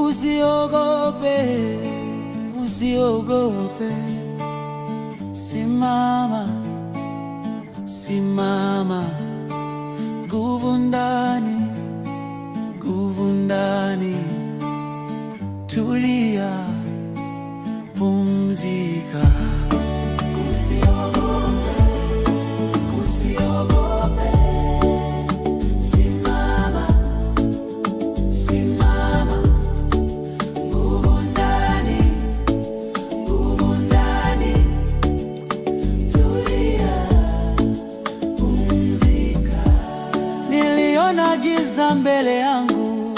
Usiogope, usiogope, simama, simama, nguvu ndani, nguvu ndani, tulia, pumzika. Usiogope, usiogope, simama, simama, nguvu ndani, nguvu ndani, tulia, pumzika. Niliona giza mbele yangu,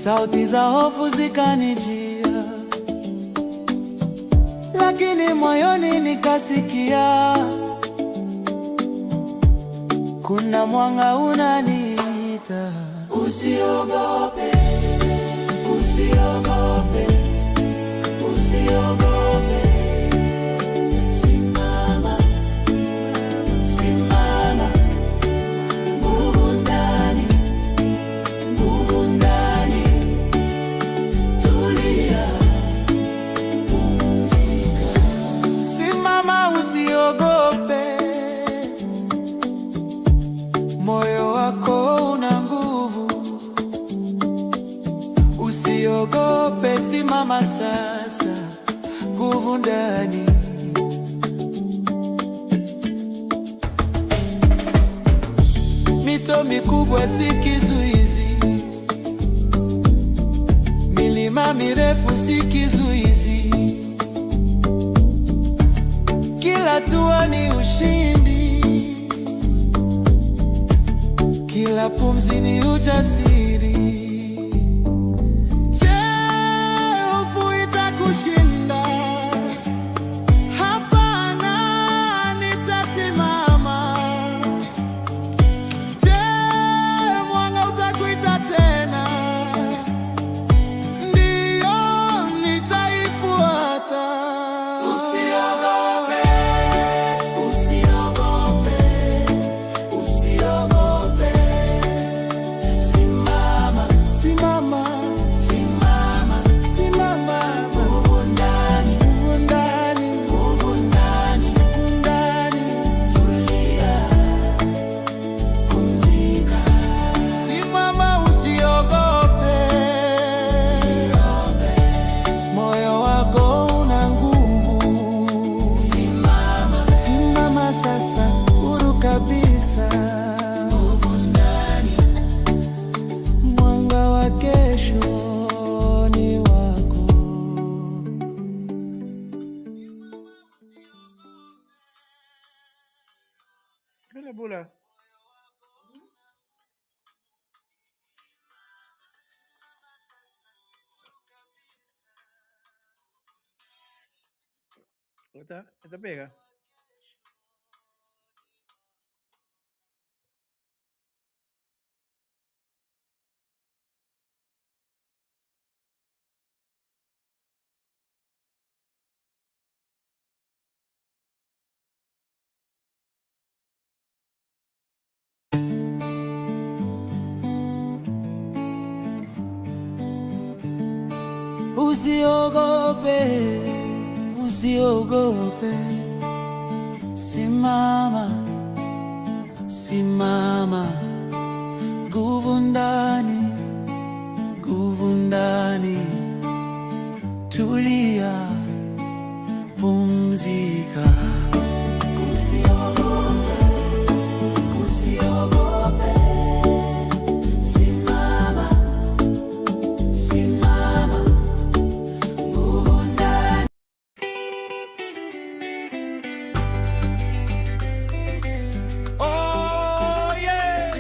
sauti za hofu zikanijia, lakini moyoni nikasikia kuna mwanga unaniita. Usiogope, usiogope, usiogope, simama, simama, nguvu ndani, nguvu ndani, tulia, pumzika. Simama, usiogope, moyo wako una nguvu. Usiogope, simama sasa, nguvu ndani. Mito mikubwa si kizuizi, milima mirefu si kizuizi. Kila hatua ni ushindi, kila pumzi ni ujasiri. Je, hofu itakushinda? Hapana, nitasimama. Je, mwanga utakuita tena? Ndiyo, nitaifuata. Usiogope, usiogope, usiogope. Simama, simama, simama, simama. Nguvu ndani, nguvu ndani, nguvu ndani, nguvu ndani. Tulia, pumzika. Simama, usiogope. Moyo wako una nguvu. Simama, simama sasa, huru kabisa. Nguvu ndani, mwanga wa kesho ni wako. Bula bula. E ta pega. Usiogope, usiogope, simama, simama, nguvu ndani, nguvu ndani, tulia, pumzika. Usiogope, usiogope, simama, simama, nguvu ndani. Oh yeah.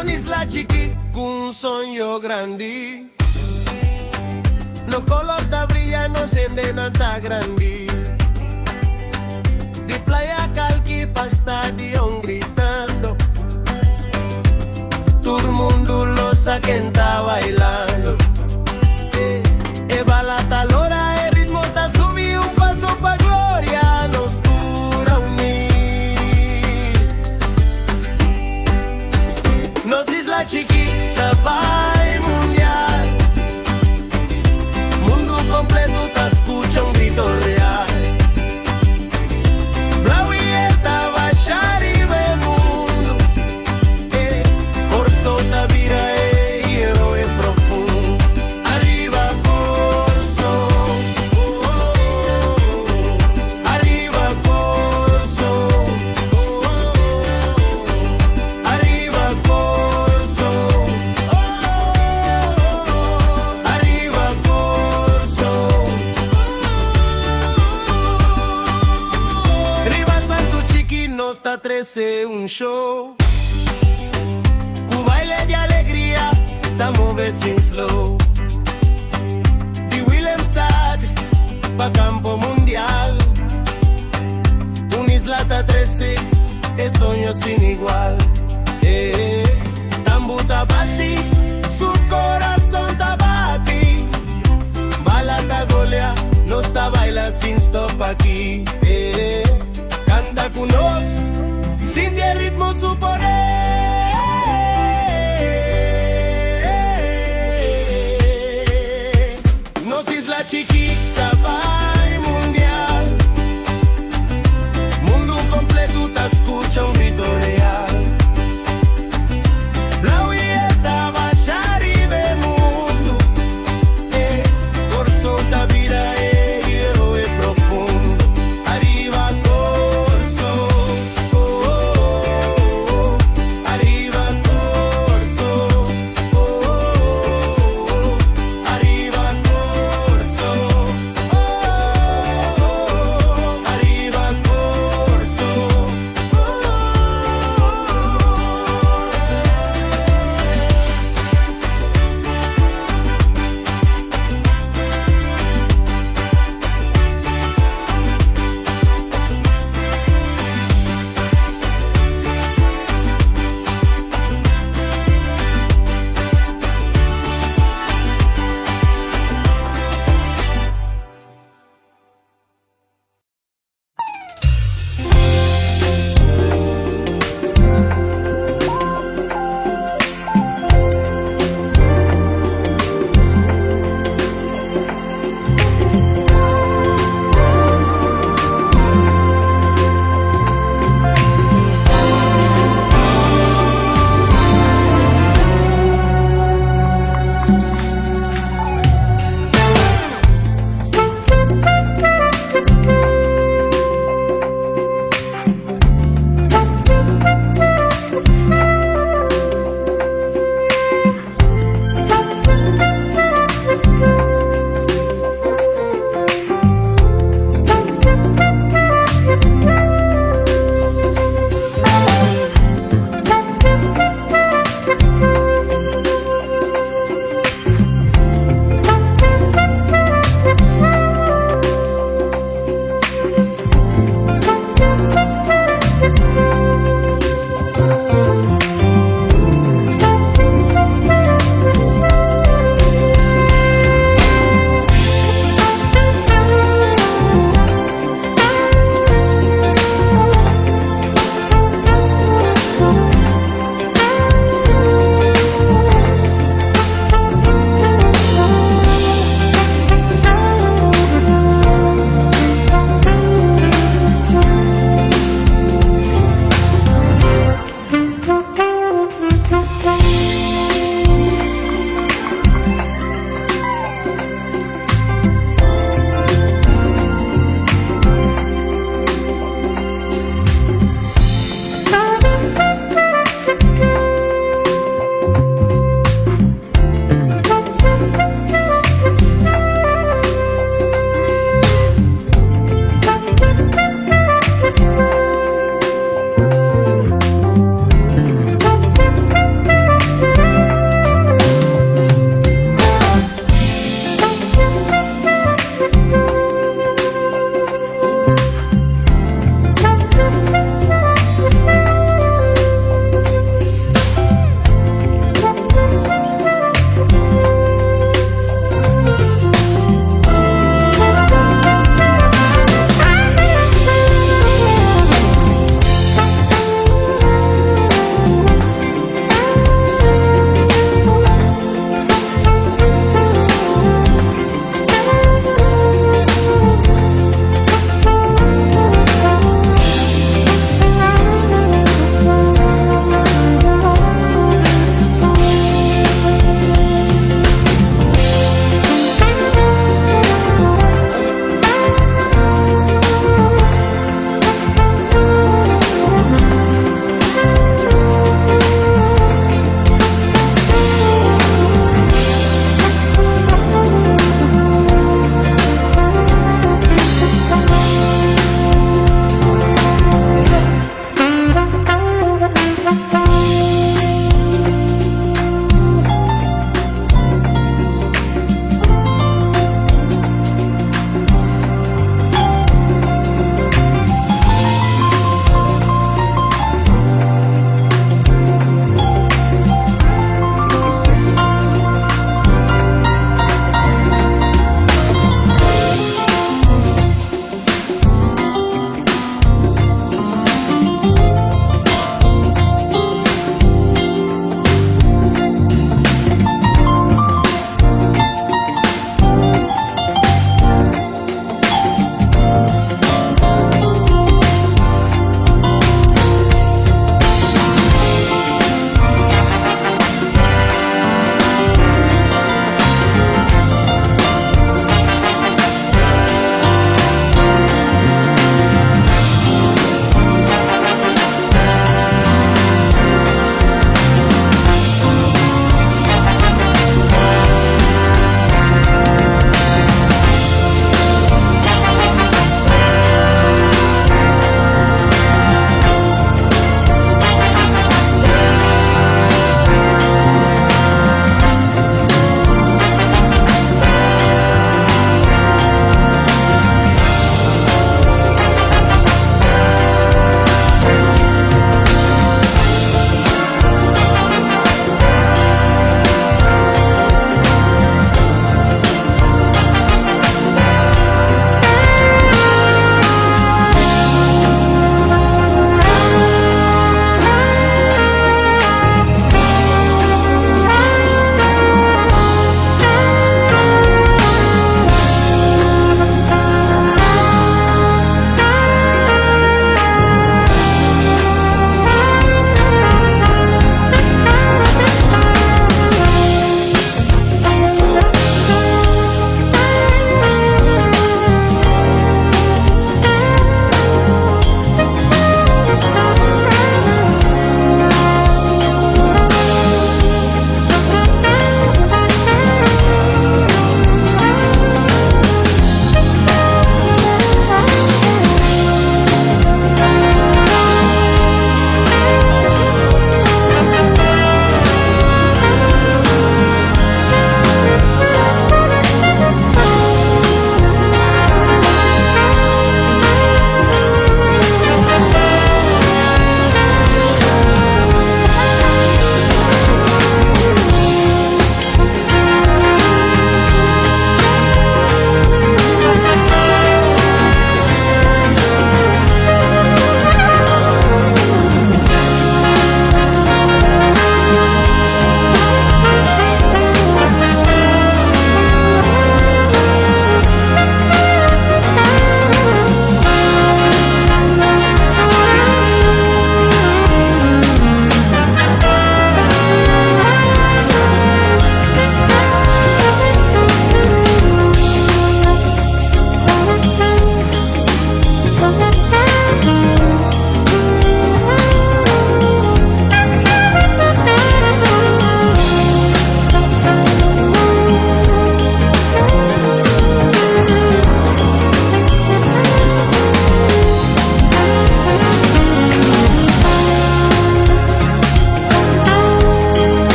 Un isla chikí ku un soño grandi. Nos koló ta briya, nos hendenan ta grandi. Di Playa Kalki pa stadion gritando. Tur mundu lo sa ken ta bailando. E bala ta lora, e ritmo ta subi un paso pa gloria, nos tur a uni. Trese un show. Ku baile di alegria, ta move sin slow. Di Willemstad pa kampo mundial. Un isla ta trese, e soño sin igual. Tambú ta bati, su kurason ta bati. Bala ta golea, nos ta baila sin stop aki. Kanta ku nos, sinti e ritmo su poder. Nos isla chikí ta bai mundial. Mundu kompleto ta skucha un grito real. Blauw i ta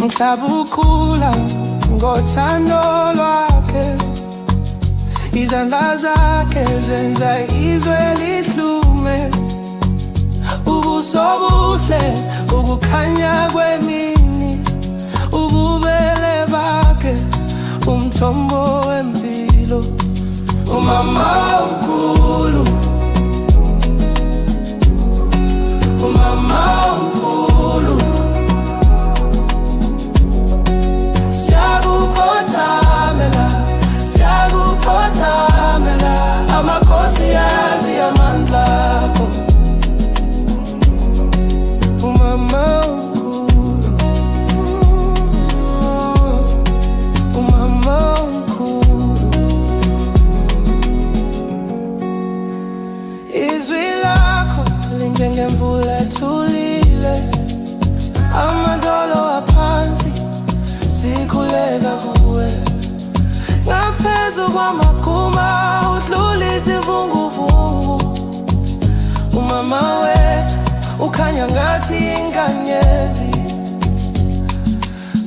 Mhlaba ukhula ngothando lwakhe, izandla zakhe zenza izwe lihlume, ubuso buhle, ukukhanya kwemini, ububele bakhe, umthombo wempilo. Umama omkhulu, umama omkhulu, siyakukhothamela, siyakukhothamela, amakhosi azi amandla akho. Umama omkhulu, umama omkhulu. Izwi lakho linjengemvula ethulile, amadolo aphansi sikhuleka kuwe, ngaphezu kwamaguma udlula isivunguvungu. Umama wethu ukhanya ngathi inkanyezi,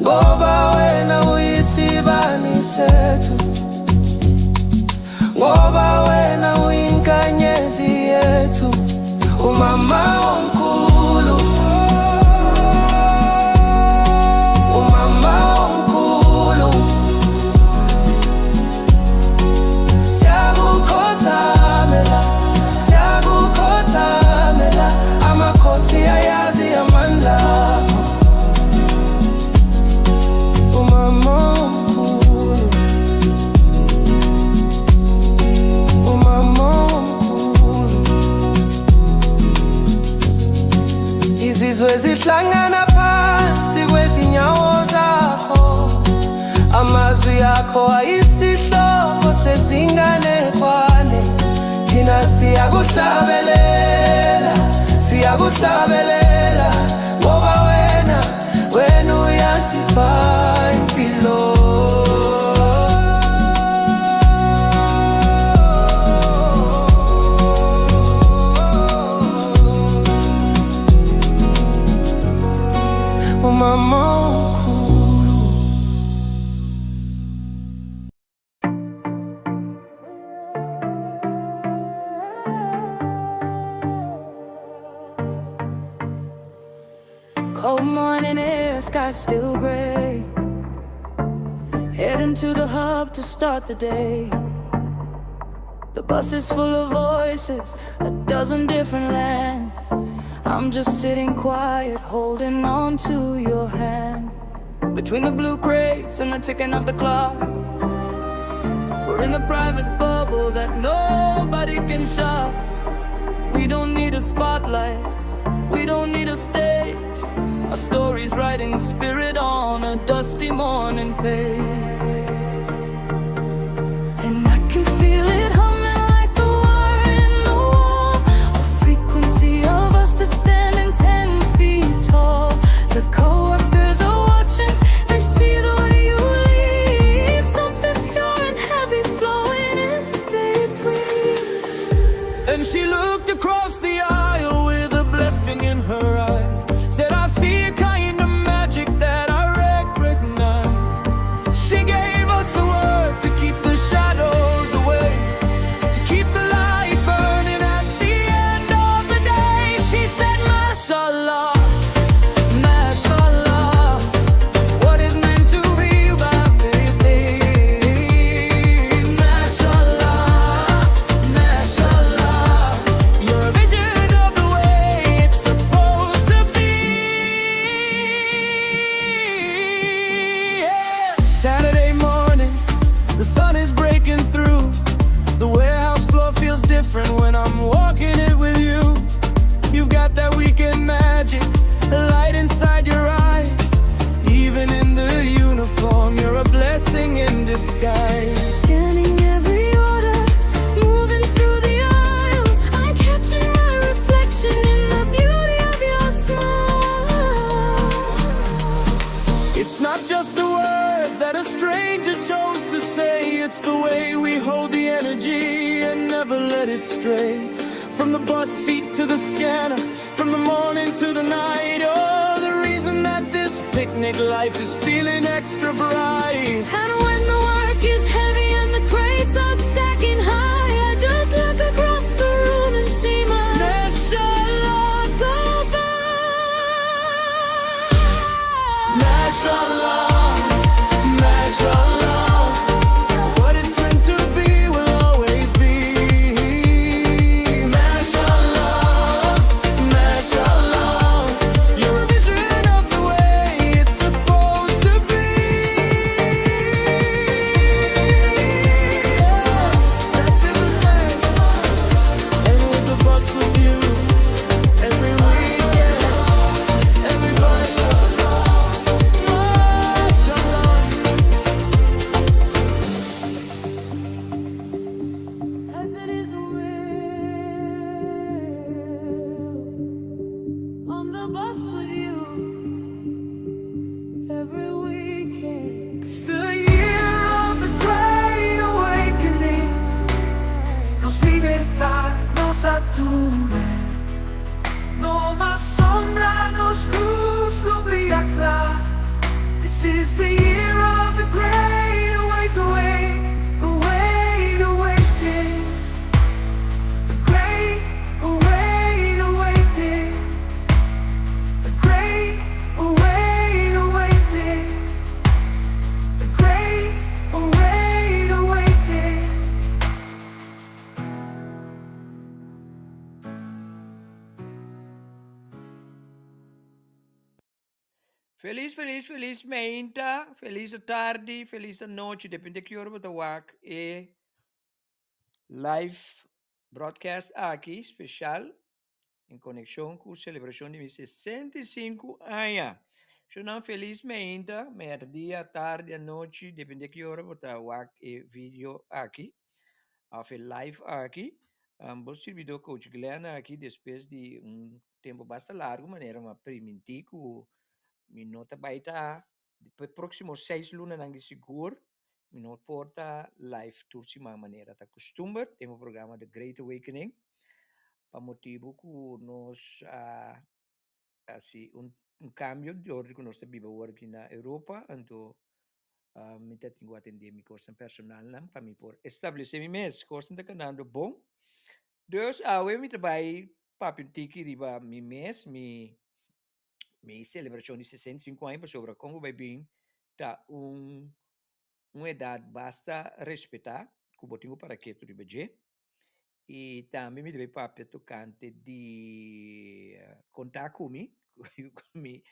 ngoba wena uyisibani sethu, ngoba wena uyinkanyezi yethu. Umama omkhulu, umama omkhulu, siyakukhothamela, siyakukhothamela, amakhosi ayazi amandla akho. Umama omkhulu, umama omkhulu. Izizwe zihlangana phansi kwezinyawo zakho, amazwi akho ayisihloko sezinganekwane. Thina siyakuhlabelela, siyakuhlabelela, ngoba wena, wena uyasipha impilo. Umama omkhulu. Cold morning air, sky still gray. Heading to the hub to start the day. The bus is full of voices, a dozen different lands. I'm just sitting quiet, holding on to your hand. Between the blue crates and the ticking of the clock, we're in the private bubble that nobody can shop. We don't need a spotlight, we don't need a stage. Our story's writing spirit on a dusty morning page. And I can feel it humming like the wire in the wall. A frequency of us that's standing 10 feet tall. The coworkers are watching, they see the way you lead. Something pure and heavy flowing in between. And she looked across the aisle with a blessing in her eyes. Said, "I see a kind of magic that I recognize." She gave breaking through. The warehouse floor feels different when I'm walking it with you. You've got that weekend magic, the light inside your eyes. Even in the uniform, you're a blessing in disguise. Scanning every order, moving through the aisles. I'm catching my reflection in the beauty of your smile. It's not just a word that a stranger chose to say. It's the way we hold the energy and never let it stray. From the bus seat to the scanner, from the morning to the night. Oh, the reason that this picnic life is feeling extra bright. And when the work is heavy and the crates are stacking high, I just look across the room and see my Mashallah, go by. Mashallah, Mashallah. What it's meant to be will always be. Mashallah, Mashallah. You're a vision of the way it's supposed to be. Yeah, that feels right. And with the bus with you every weekend, every bus. Mashallah. As it is well on the bus with you every weekend. It's the year of the great awakening. Nos libertat nos atune. No mas sombra, nos lus lo briya kla. This is the year of the great awake, awake, awake, awakening. The great awake, awakening. The great awake, awakening. The great awake, awakening. Felis, felis, felis mainta, felis tardi, felis anochi, depende ki ora bo ta wak e live broadcast aki, spesial, en konekshon ku selebrashon di mi 65 aña. Shonnan, felis mainta, mèrdia, tardi, anochi, depende ki ora bo ta wak e video aki, òf e live aki. Bo sirbidó Coach Glenn aki, despues di un tempu basta largu, manera m'a primintí ku mi no ta bai ta próksimo 6 lunanan sigur mi no por ta live tur siman manera ta kustumber den e programa The Great Awakening, pa motibu ku nos a hasi un kambio dor ku nos ta biba awor aki na Europa. Anto mi tin ku atendé mi kos personalnan pa mi por establesé mi mes. Kos ta kanando bon, dus awe mi ta bai papia un tiki riba mi mes, mi selebrashon di 65 aña, sobre kon bai bin ta un edat basta respetá ku bo tin ku para ketu riba dje. I tambe mi ta bai papia tokante di konta ku mi, mi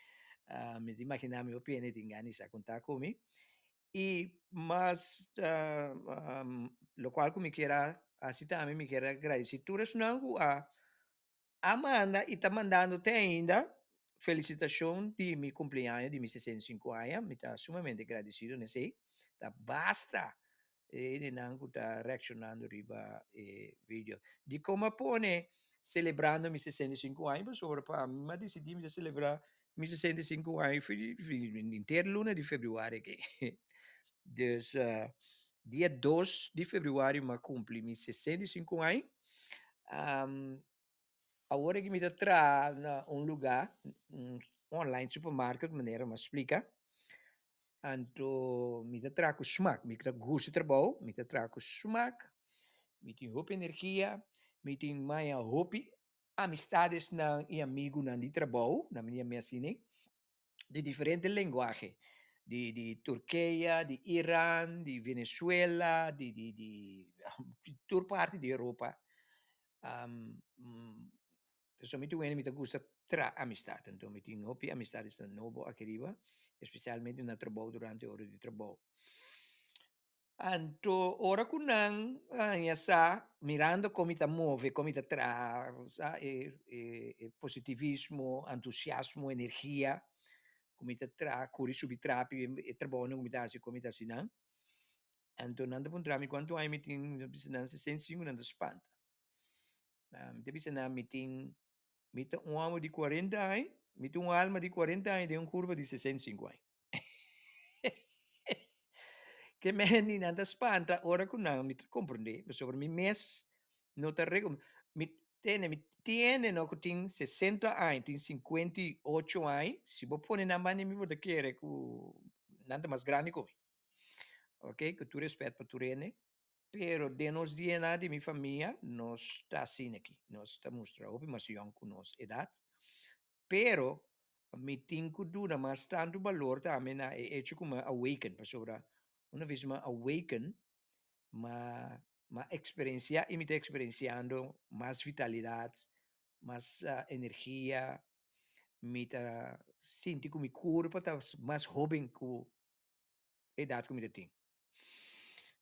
ta imaginá mi opinion tin gana di konta ku mi i mas lokual ku mi ke hasi tambe, mi ke gradisí tur esnan ku a manda i ta mandando te ainda felisitashon di mi cumpleaños, di mi 65 aña. Mi ta sumamente gradesido na esei. Ta basta hendenan ku ta reakshonando riba e video di kon a pone selebrando mi 65 aña, pasobra pa mi a disidí mi selebrá mi 65 aña henter luna di febrüari aki. Dus dia 2 di febrüari m'a kumpli mi 65 aña. Awor ku mi ta traha na un lugá, un online supermarket, manera m'a splika. Anto mi ta traha ku smak, mi ta gusta trabou, mi ta traha ku smak, mi tin hopi energia, mi tin mas hopi amistatnan i amigunan di trabou, na mi mes asina, di diferente lenguahe, di Turkia, di Iran, di Venezuela, di tur parti di Europa. So mi mi ta gusta traha amistat, anto mi tin hopi amistat nobo aki riba, spesialmente na trabou, durante ora di trabou. Anto ora ku nan haña sa, mirando kon mi ta move, kon mi ta traha, sa e e positivismo, entusiasmo, energia ku mi ta traha, kuri subi trapi, e trabounan ku mi ta hasi, kon mi ta hasi nan. Anto nan ta puntra mi kuantu aña mi tin, mi ta bisa nan 65, nan ta spanta. Mi ta bisa nan mi tin, mi ta un hòmber di 40 aña, mi tin un alma di 40 aña den un kurpa di 65 aña. Ke meni nan ta spanta ora ku nan, mi ta komprendé, pasobra mi mes no ta reko, mi tene, mi tiene no ku tin 60 aña, tin 58 aña, si bo pone nan banda di mi bo ta kere ku nan ta mas grandi ku mi. Ok, ku tur respet pa tur hende, pero den nos DNA di mi famia nos ta asina aki, nos ta mustra hopi mas yòn ku nos edat, pero mi tin ku duna mas tantu balor tambe na e echo ku mi a awaken, pasobra una ves mi a awaken, mi a eksperensiá i mi ta eksperensiando mas vitalidat, mas energia, mi ta sinti ku mi kurpa ta mas hóben ku edat ku mi ta tin.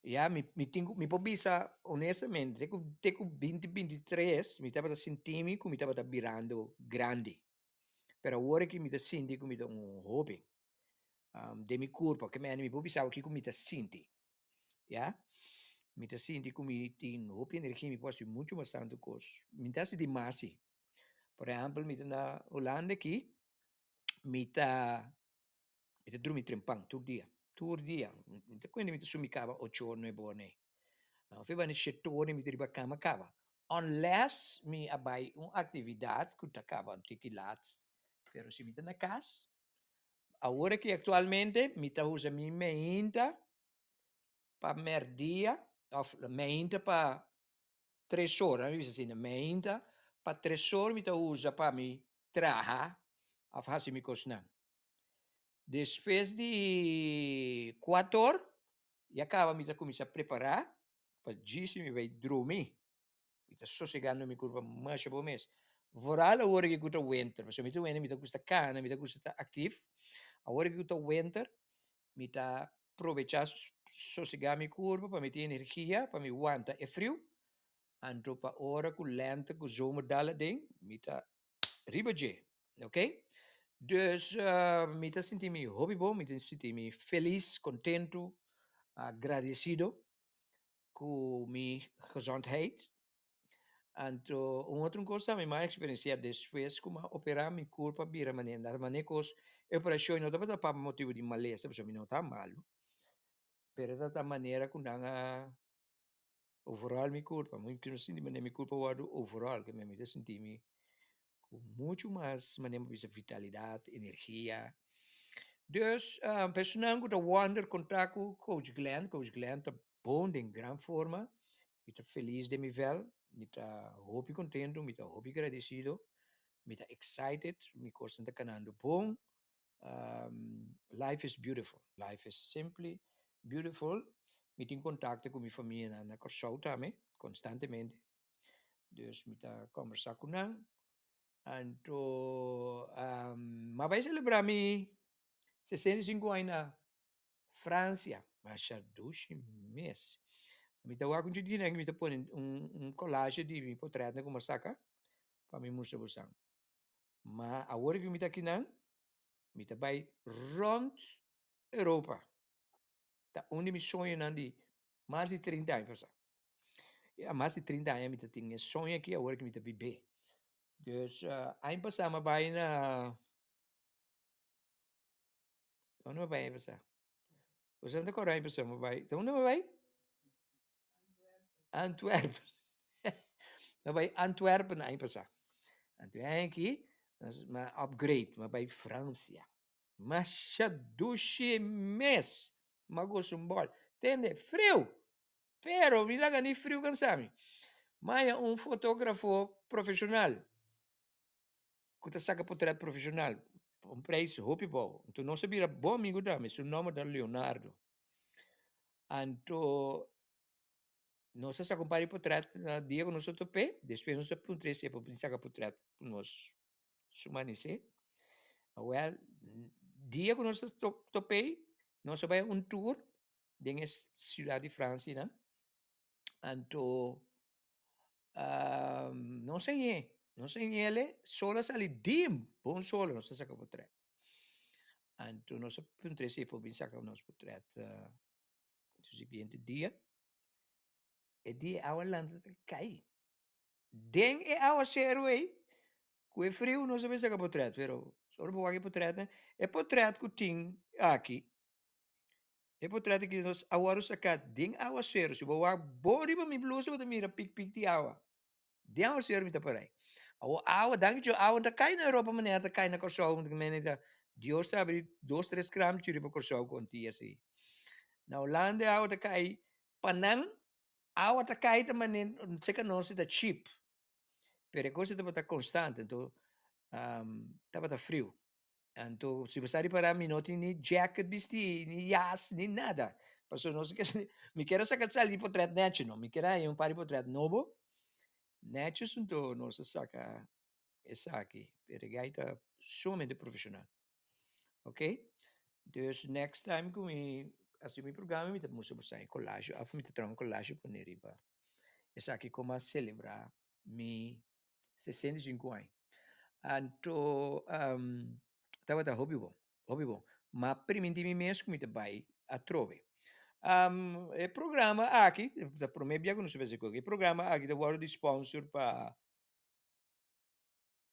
Ya, mi mi tin ku mi por bisa honestamente te ku te ku binti 23 mi tabata sinti mi ku mi tabata birando grandi. Pero awor aki mi ta sinti ku mi ta un hóben den mi kurpo. Ke manera mi por bisa awor kiko mi ta sinti. Ya, mi ta sinti ku mi tin hopi energia, mi por hasi muchu mas tantu kos. Mi ta hasi dimas si. Por ehèmpel mi ta na Hulanda aki, mi ta Mi ta drumi trempan tur dia, tur dia. Mi ta kuende mi ta sumi kaba ocho or, nuebe or nei. Of e bani shete or mi ta riba kama kaba. Unless mi a bai un aktividat ku ta kaba un tiki lat. Pero si mi ta na kas, awor aki aktualmente mi ta usa mi meinta pa merdia of meinta pa tres or, mi bisa asina, meinta pa tres or mi ta usa pa mi traha of hasi mi kosnan. Despues di kuator ya kaba mi ta kuminsá prepará pa djis mi bai drumi. Mi ta sosegando mi kurpa masha bon mes. Vooral awor ku ta winter, pasobra mi ta wende mi ta gusta kana, mi ta gusta ta aktif. Awor ku ta winter mi ta probechá sosegá mi kurpa pa mi tin energia pa mi wanta e friu. Anto pa ora ku lènte ku zomer dal aden mi ta riba dje, ok? Dus mi ta sinti mi hopi bon, mi ta sinti mi felis, kontentu, agradesido ku mi gezondheid. Anto un otro kos tambe mi a eksperensiá despues ku mi a operá mi kurpa a bira manera manera kos e operashon no tabata pa motibu di malesa pasobra mi no ta malu, pero tabata manera ku nan a Overall mi kurpa, mi no sinti manera mi kurpa wòrdu overall, ke mi ta sinti mi ku muchu mas manera bo bisa vitalidat, energia. Dus personanan ku ta wonder konta ku Coach Glenn, Coach Glenn ta bon den gran forma, mi ta felis den mi vèl, mi ta hopi kontentu, mi ta hopi gradesido, mi ta excited, mi kosnan ta kanando bon. Life is beautiful, life is simply beautiful. Mi tin kontakto ku mi famianan na Kòrsou tambe konstantemente, dus mi ta kòmbersá ku nan. Anto mi a bai selebrá mi 65 aña na Fransia, masha dushi mes. Mi ta wak un dje mi ta pone un collage di mi potrètnan ku mi a saka pa mi mustra boso. Ma awor ku mi ta akinan, mi ta bai rònt Europa. Ta un di mi soñonan di mas di 30 aña pasá. Ya mas di 30 aña mi ta tin e soño aki, awor ku mi ta bib'é. Dus aña pasá mi a bai na, unda mi a bai aña pasá? Boso no ta kòrda aña pasá mi a bai, ta unda mi a bai? Antwerpen. Mi a bai Antwerpen aña pasá. Anto e aña aki mi a upgrade, mi a bai Francia. Masha dushi mes! Mi a gosa un bòl. Tende, friu! Pero mi laga ni friu kansa mi. Mi a haña un fotografo profeshonal ku ta saka potret profeshonal pa un preis hopi bou. Anto nos a bira bon amigu tambe. Su nòmber ta Leonardo. Anto nos a saka un par di potret na dia ku nos a top'é, despues nos a puntr'é si e por bin saka potret ku nos su manisé. Awèl, dia ku nos a top'é, nos a bai un tour. den e siudat di Fransia nan. Anto nos a ñe, nos a ñele, sol a sali dim, bon sol, nos a saka potret. Anto nos a puntra si e por bin saka nos potret su siguiente dia. E dia e awa lanta ta kai. Den e awaseru ei, ku e friu nos a bin saka potret, pero ora bo wak e potretnan, e potret ku tin aki, E potret aki nos a wòrdu saká den awaseru. Si bo wak bon riba mi blusa bo ta mira pik pik di awa. Den awaseru mi ta pará. Awor awa, danki Dios, awa no ta kai na Europa manera ta kai na Kòrsou. Dios ta abri dos tres kramchi riba Kòrsou ku Antias ei. Na Holanda e awa ta kai pa nan, awa ta kai ta manera seka nos ta cheap. Pero e kos ei tabata konstante, anto tabata friu. Anto si bo sa ripará mi no tin ni jacket bistí, ni jas, ni nada. Pasobra nos ke mi kier a saka sali potret nechi no, mi kier a haña un par di potret nobo nechis anto nos a saka esaki. Pero e guy ta sumamente profeshonal. Ok, dus next time ku mi hasi mi programa mi ta mustra boso e collage òf mi ta traha un collage pone riba esaki komo a selebrá mi 65 aña. Anto tabata hopi bon, hopi bon. Ma primintí mi mes ku mi ta bai atrobe. E programa aki, ta promé bia ku nos ta bisa ku e programa aki ta wòrdu di sponsor pa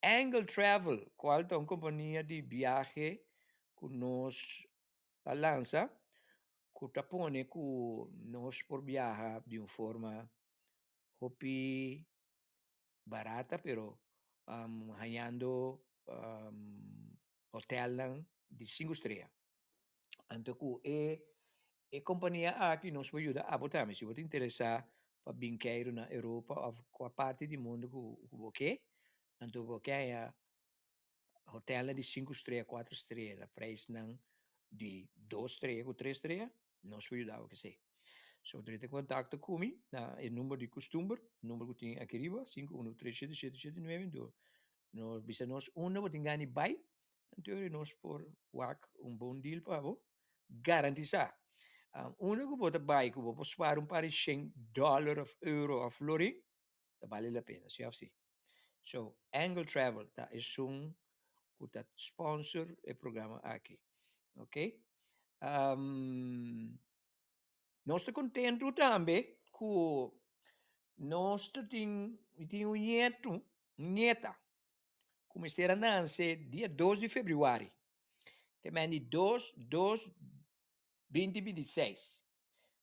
Angle Travel, kual ta un kompania di biahe ku nos a lansa ku ta pone ku nos por biaha di un forma hopi barata pero hañando hotelnan di sinku strea. Anto ku e e kompania aki nos por yuda abo tambe si bo ta interesá pa bin keiru na Europa òf kua parti di mundu ku bo ke anto bo ke haña hotelnan di sinku strea kuater strea na preisnan di dos strea ku tres strea nos por yuda bo kesei. So drenta en kontakto ku mi na e number di kustumber, number ku tin aki riba, sinku unu tres shete shete shete nuebe, anto nos bisa nos unda bo tin gana di bai, anto nos por wak un bon deal pa bo, garantisá. Unda ku bo ta bai ku bo por spar un par di shen dòler òf euro òf florin, ta bale la pena, si òf si? So, Angle Travel ta esun ku ta sponsor e programa aki. Ok. Um, nos ta kontentu tambe ku nos ta tin, mi tin un nietu, un nieta, ku mester a nanse dia dos di febrüari. Te men di dos, dos, binti binti seis.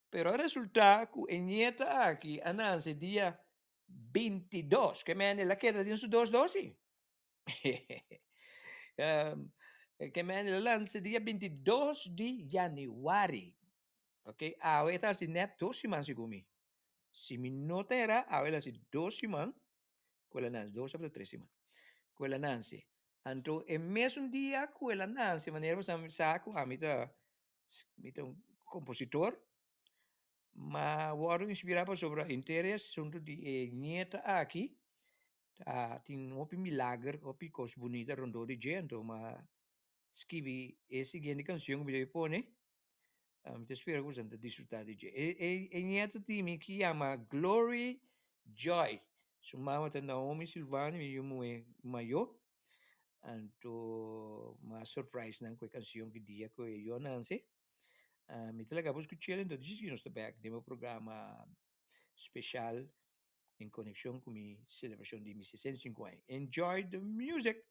Pero a resultá ku e nieta aki a nanse dia 22, ke men el a keda den su dos dosi. Ke men el a lanse dia 22 di yanüari. Ok, awe e ta hasi nèt dos siman segun mi. Si mi no ta erá, awe el a hasi dos siman ku el a nanse, dos òf tres siman ku el a nanse. Anto e mesun dia ku el a nanse, manera bo sa ku ami ta Mi ta un kompositor, ma wòrdu inspirá pasobra henter e asuntu di e nieta aki ta tin hopi milager, hopi kos bunita rondó di dje, anto mi a skibi e siguiente kanshon ku mi debe pone, mi ta spera ku boso ta disfrutá di dje. E nieto di mi ki yama Glory Joy, su mama ta Naomi Silvano, mi yu muhé mayó. Anto mas surprise nan ku e kanshon ki dia ku e yu a nanse. Mi ta laga bo skuch'el enton djis nos ta bek den bo programa speshal en konekshon ku mi selebrashon di mi 65 aña. Enjoy the music!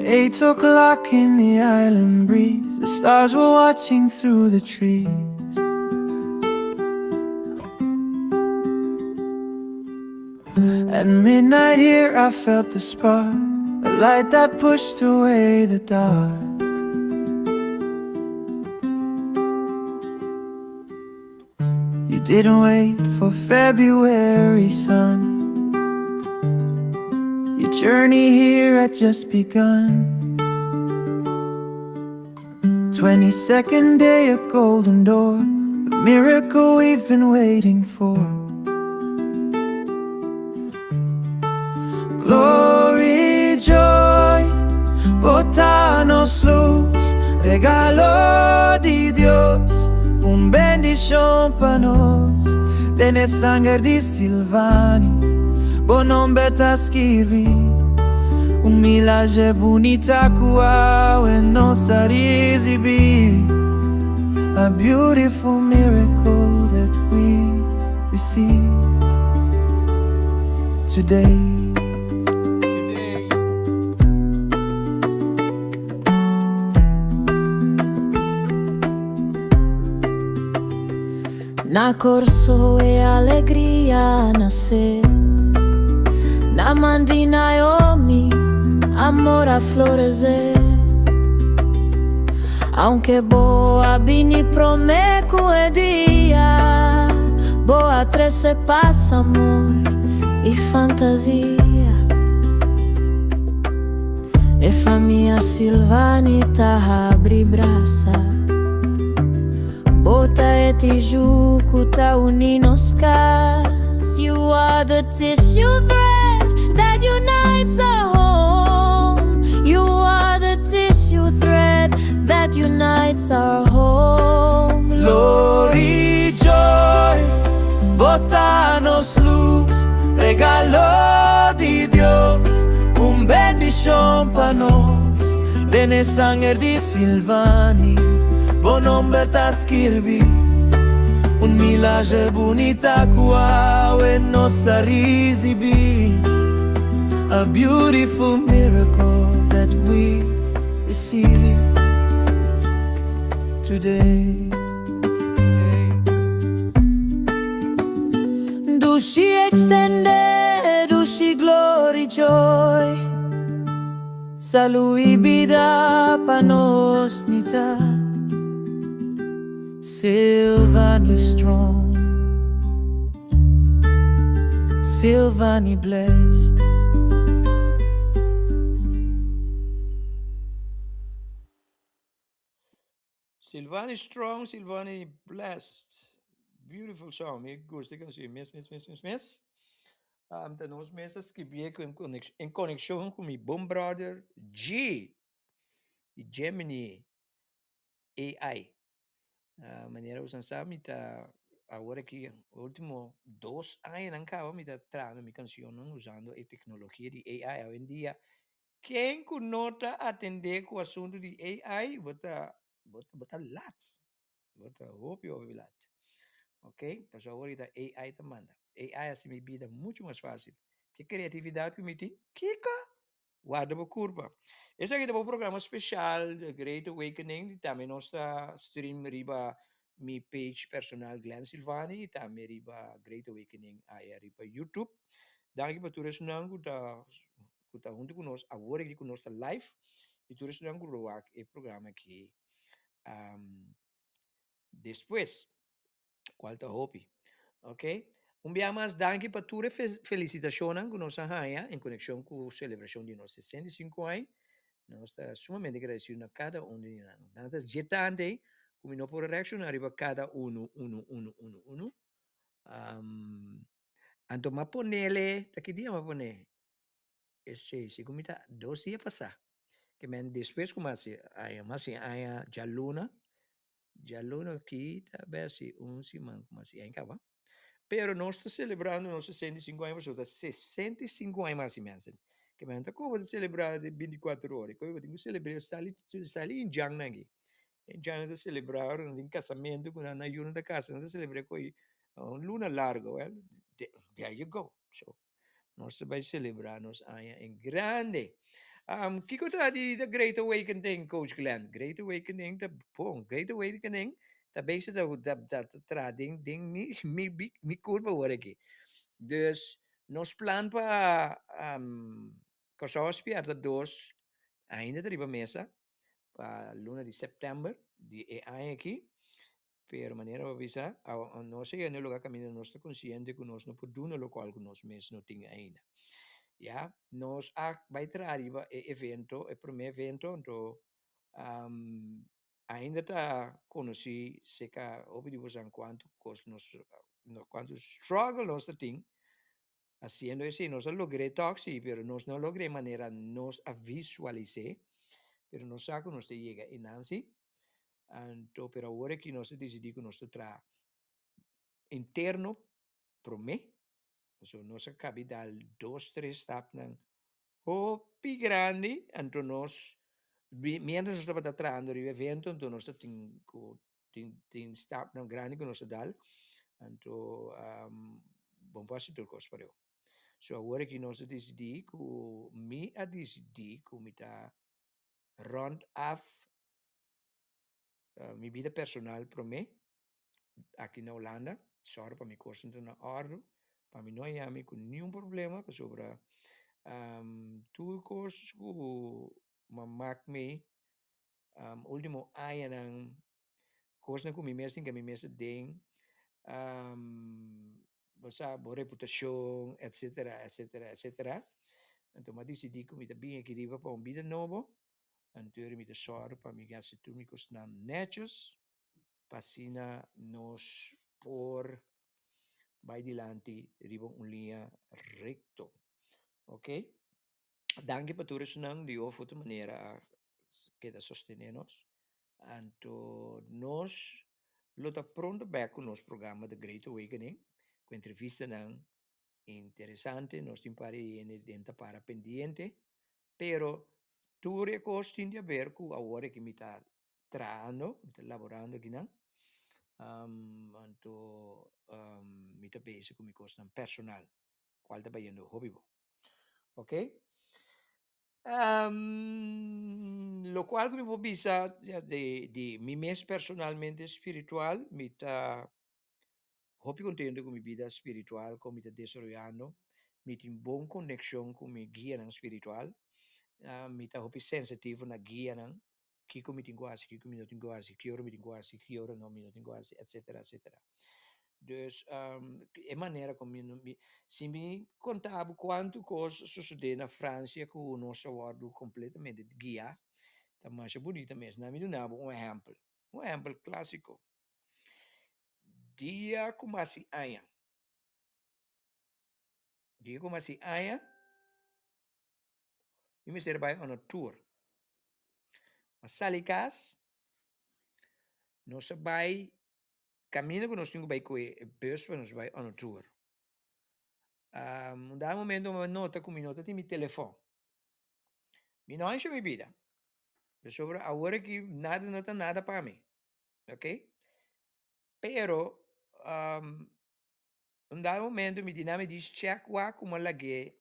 Eight o'clock in the island breeze The stars were watching through the trees At midnight here I felt the spark A light that pushed away the dark You didn't wait for February sun Your journey here had just begun 22nd day a golden door The miracle we've been waiting for. Dios, un bendishon pa nos. Den e sanger di Silvani, bo nòmber ta skirbí. Un milager bunita ku awe nos a risibí. A beautiful miracle that we received today. Today. Na Kòrsou e alegria a nase. Na man di Naomi, amor a floresé. Aunke bo a bini promé ku e dia, bo a trese pas, amor i fantasia. E famia Silvani ta habri brasa. Bo ta e tishú ku ta uni nos kas. You are the tissue thread that unites our home. You are the tissue thread that unites our home. Glory, joy, bo ta nos lus, regalo di Dios, un bendishon pa nos. Den e sanger di Silvani, bo nòmber ta skirbí. Un milager bunita ku awe nos a risibí. A beautiful miracle that we received today. Today. Dushi ekstendé, dushi glory joy. Salú i bida pa nos nita. Silvani strong, Silvani blessed. Silvani strong, Silvani blessed. Beautiful song. Mi gusta e kanshon. Mes, mes, mes, mes, mes. Ta nos mes a skibié en konekshon ku mi bon brother G di Gemini AI. Manera boso sa mi ta awor aki último 2 añanan kaba mi ta trahando mi kanshonnan usando e teknologia di AI. Awendia ken ku no ta atendé ku asuntu di AI, bo ta lat. Bo ta hopi hopi lat. Ok? Pasobra awor AI ta manda. AI a hasi mi bida muchu mas fásil. Ki kreatividat ku mi tin? Kiko? Warda bo kurpa. Esaki ta un programa spesial, The Great Awakening. Tambe nos ta stream riba mi page personal Glenn Silvani i tambe riba Great Awakening ei riba YouTube. Danki pa tur esnan ku ta huntu ku nos awor aki ku nos ta live i tur esnan ku lo wak e programa aki despues. Kual ta hopi. Ok? Un bia mas danki pa tur felisitashonnan ku nos a haña en konekshon ku selebrashon di nos 65 aña. Nos ta sumamente agradesido na kada un di nan. Nan ta dje tantu ku mi no por reakshoná riba kada unu, unu, unu, unu, unu. Anto m'a ponele, ta ki dia m'a pone? Esei, segun mi ta 2 dia pasá. Ke men despues ku m'a hasi aña, m'a hasi aña djaluna, djaluna aki ta besi un siman ku m'a hasi aña kaba. Pero nos ta selebrando nos 65 aña pasobra ta 65 aña m'a hasi mensen. Ke men ta koba ta selebrá di 24 ora. Koe bo tin ku selebrá sali sali indjannan aki. Indjannan ta selebrá ora nan tin kasamentu ku nan nan yunan ta kasa nan ta selebrá koe un luna largu. Well, there you go. So, nos ta bai selebrá nos aña en grande. Kiko ta di The Great Awakening, Coach Glenn? Great Awakening ta bon. Great Awakening ta bezig ta traha den mi kurpa awor aki. Dus nos plan pa Kòrsou Spièrta 2 ainda ta riba mesa pa luna di sèptèmber di e aña aki. Pero manera bo bisa, nos a yega na e lugá kaminda nos ta konsiente ku nos no por duna lokual ku nos mes no tin ainda. Ya, nos a bai traha riba e evento, e promé evento, anto ainda ta konosí serka hopi di boso kuantu kos nos, kuantu struggle nos ta tin hasiendo esei. Nos a logr'é tòg sí, pero nos no a logr'é manera nos a visualis'é, pero nos sa ku nos ta yega einan sí. Anto, pero awor aki nos a disidí ku nos ta traha interno promé. So nos a kabi dal dos, tres stapnan hopi grandi, anto nos, mientras nos tabata trahando riba evento, anto nos ta tin ku tin stapnan grandi ku nos a dal, anto bon por hasi tur kos pareu. So awor aki nos a disidí ku mi a disidí ku mi ta rond af mi bida personal promé aki na Hulanda, sòru pa mi kosnan ta na òrdu, pa mi no haña mi ku niun problema pasobra tur kos ku mi a mak mi último añanan, kosnan ku mi mes tin ke mi mes a den, bo sa bo reputashon etsetera etsetera etsetera, anto mi a disidí ku mi ta bin aki riba pa un bida nobo. Anto mi ta sòru pa mi hasi tur mi kosnan nètjes pa asina nos por bai dilanti riba un liña rekto. Ok. Danki pa tur esnan di of otro manera a keda sostené nos. Anto nos lo ta pronto bèk ku nos programa The Great Awakening ku entrevistanan interesante. Nos tin par di hende den ta para pendiente. Pero tur e kos tin di haber ku awor aki mi ta trahando, mi ta laborando akinan, anto mi ta bezig ku mi kosnan personal, kual ta bayendo hopi bon. Ok, lokual ku mi por bisa di mi mes personalmente spiritual, mi ta Hopi contento cu mi bida spiritual con mi ta desaroyando, mi tin bon conexion cu mi guianan spiritual, mi ta hopi sensitivo na guianan, kico mi tin cu haci, kico mi no tin cu haci, ki ora mi tin cu haci, ki ora no mi no tin cu haci, etcetera, etcetera. Dus e manera con mi, si mi conta bo cuanto cos a sucede na Francia cu nos a wordo completamente guia, ta masha bunita mes. Na mi duna bo un ehempel, un ehempel clasico. Dia ku masi aña. Dia ku masi aña, mi mester bai on a tour. Mi a sali kas, nos a bai kaminda ku nos tin ku bai ku e bus pa nos bai on a tour. Un dado momento mi a nota ku mi no ta tin mi telefòn. Mi no haña mi bida, pasobra awor aki nada no ta nada pa mi. Ok pero un dado momento mi di nan mi dis check wak ku mi a lag'é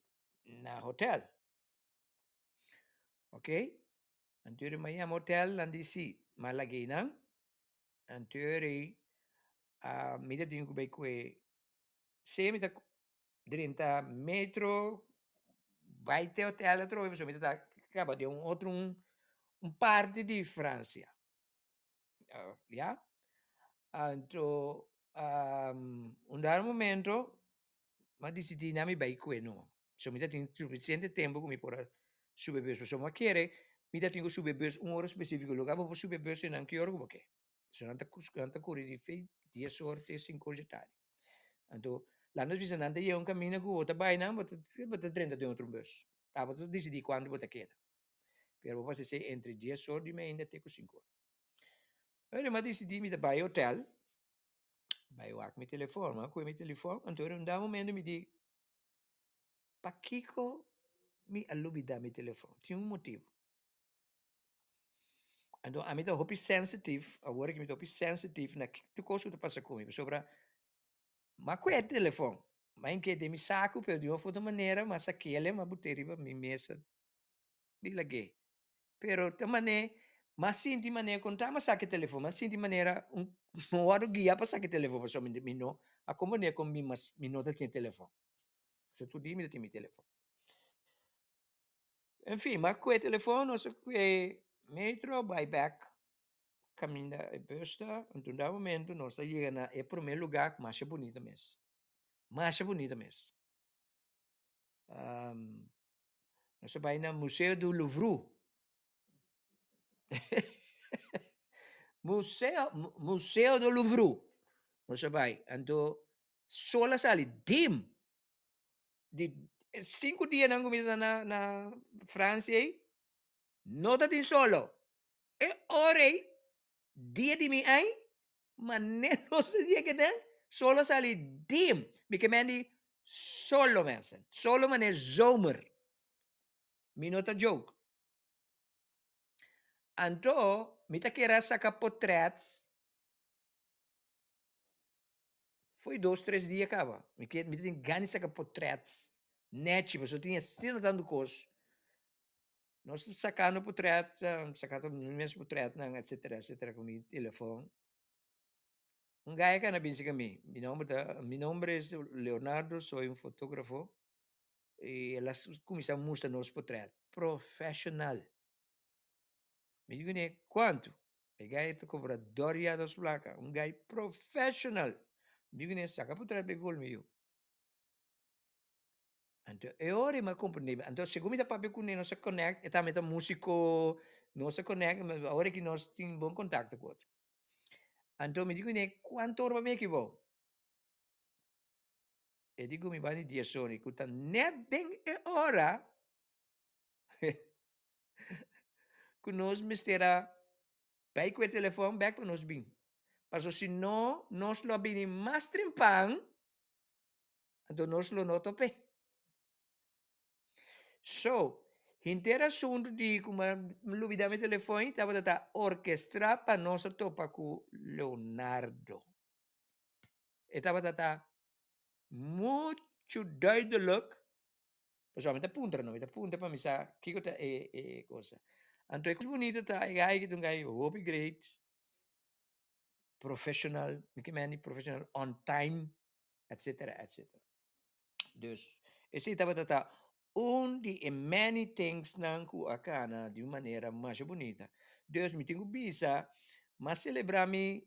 na hotel ok anto mi a yama hotel nan di si mi a lag'é nan anto mi ta tin ku bai kue si mi ta drenta metro bai te hotel atrobe pasobra mi ta kaba den un otro un parti di Francia. Ya. Anto un dado momento mi a disidí na mi bai kue no. So mi ta tin sufisiente tempu ku mi por a subi e bus pasobra mi a kere mi ta tin ku subi e bus un ora spesífiko. Lo bo por subi e bus einan ki ora ku bo ke. So nan ta nan ta kuri di fe dies or te sinku or dje tardi. Anto laat nos bisa nan ta yega un kaminda ku bo ta bai nan bo ta bo ta drenta den otro bus. Abo ta disidí kuantu bo ta keda. Pero bo por hasi entre dies or di meinda te ku sinku or. Bueno, mi a disidí mi ta bai hotel, bai wak mi telefòn. Mi a kohe mi telefòn, anto un dado momento mi di, pakiko mi a lubidá mi telefòn? Tin un motibu. Anto ami ta hopi sensitive, awor aki mi ta hopi sensitive na tur kos ku ta pasa ku mi, pasobra mi a kohe e telefòn, mi a hink'é den mi saku, pero di un of otro manera mi a sak'el, mi a bot'é riba mi mesa. Mi lag'é. Pero ta manera, m'a sinti manera kon ta m'a saka e telefon, m'a sinti manera un mi wòrdu guiá pa saka e telefon pasobra mi mi no a komprendé kon mi mas mi no ta tin e telefon. So tur dia mi ta tin mi telefon. En fin, m'a kue e telefon, nos a kue metro bai bèk kaminda e bus ta, anto un dado momento nos a yega na e promé lugá masha bunita mes, masha bunita mes. Nos a bai na Museo du Louvru. Museo, Museo du Louvru. Nos a bai. Anto sol a sali dim. Di sinku dianan ku mi ta na na Fransia ei, no ta tin solo. E ora ei. Dia di mi ai, ma net nos ta dia keden, solo a sali dim. Mi ke men di solo mensen. Solo manera zomer. Mi no ta joke. Anto mi ta kere a saka potret fo'i dos tres dia kaba. Mi ke mi ta tin gana di saka potret nechi pasobra tin asina tantu kos. Nos ta sakando potret, sakando mi mes potretnan etcetera etcetera ku mi telefon. Un gaya kanda binse ku mi, mi nomber ta mi nomber es Leonardo soy un fotografo y el a cuminsa mustra nos potret profesional. Mi di cune cuanto? E guy ta cobra doria dos placa, un guy profesional. Mi di cune saca potret pa e gol mi yu. Anto e ora mi a comprende, anto segun mi ta papia cune nos a connect, e tambe ta musico, nos a connect, awor aki nos tin bon contacto cu otro. Anto mi di cune cuanto ora bo a meki bo? E di ku mi bani dies ora i ku ta nèt den e ora ku nos mester a bai ku e telefòn bèk pa nos bin. Paso si no nos lo a bini mas trempan, anto nos lo no top'é. So, henter asuntu di ku mi a lubidá mi telefòn tabata ta orkestrá pa nos a topa ku Leonardo. E tabata ta muchu duidelijk, pasobra mi ta puntra no, mi ta puntra pa mi sa kiko ta e e cosa. Anto e kos bunito ta e gai ta un gai hopi great, professional, mi ke mende professional on time, etcetera etcetera. Dus esei tabata ta un di e many things nan ku a kana di un manera masha bunita. Dus mi tin ku bisa, m'a selebrá mi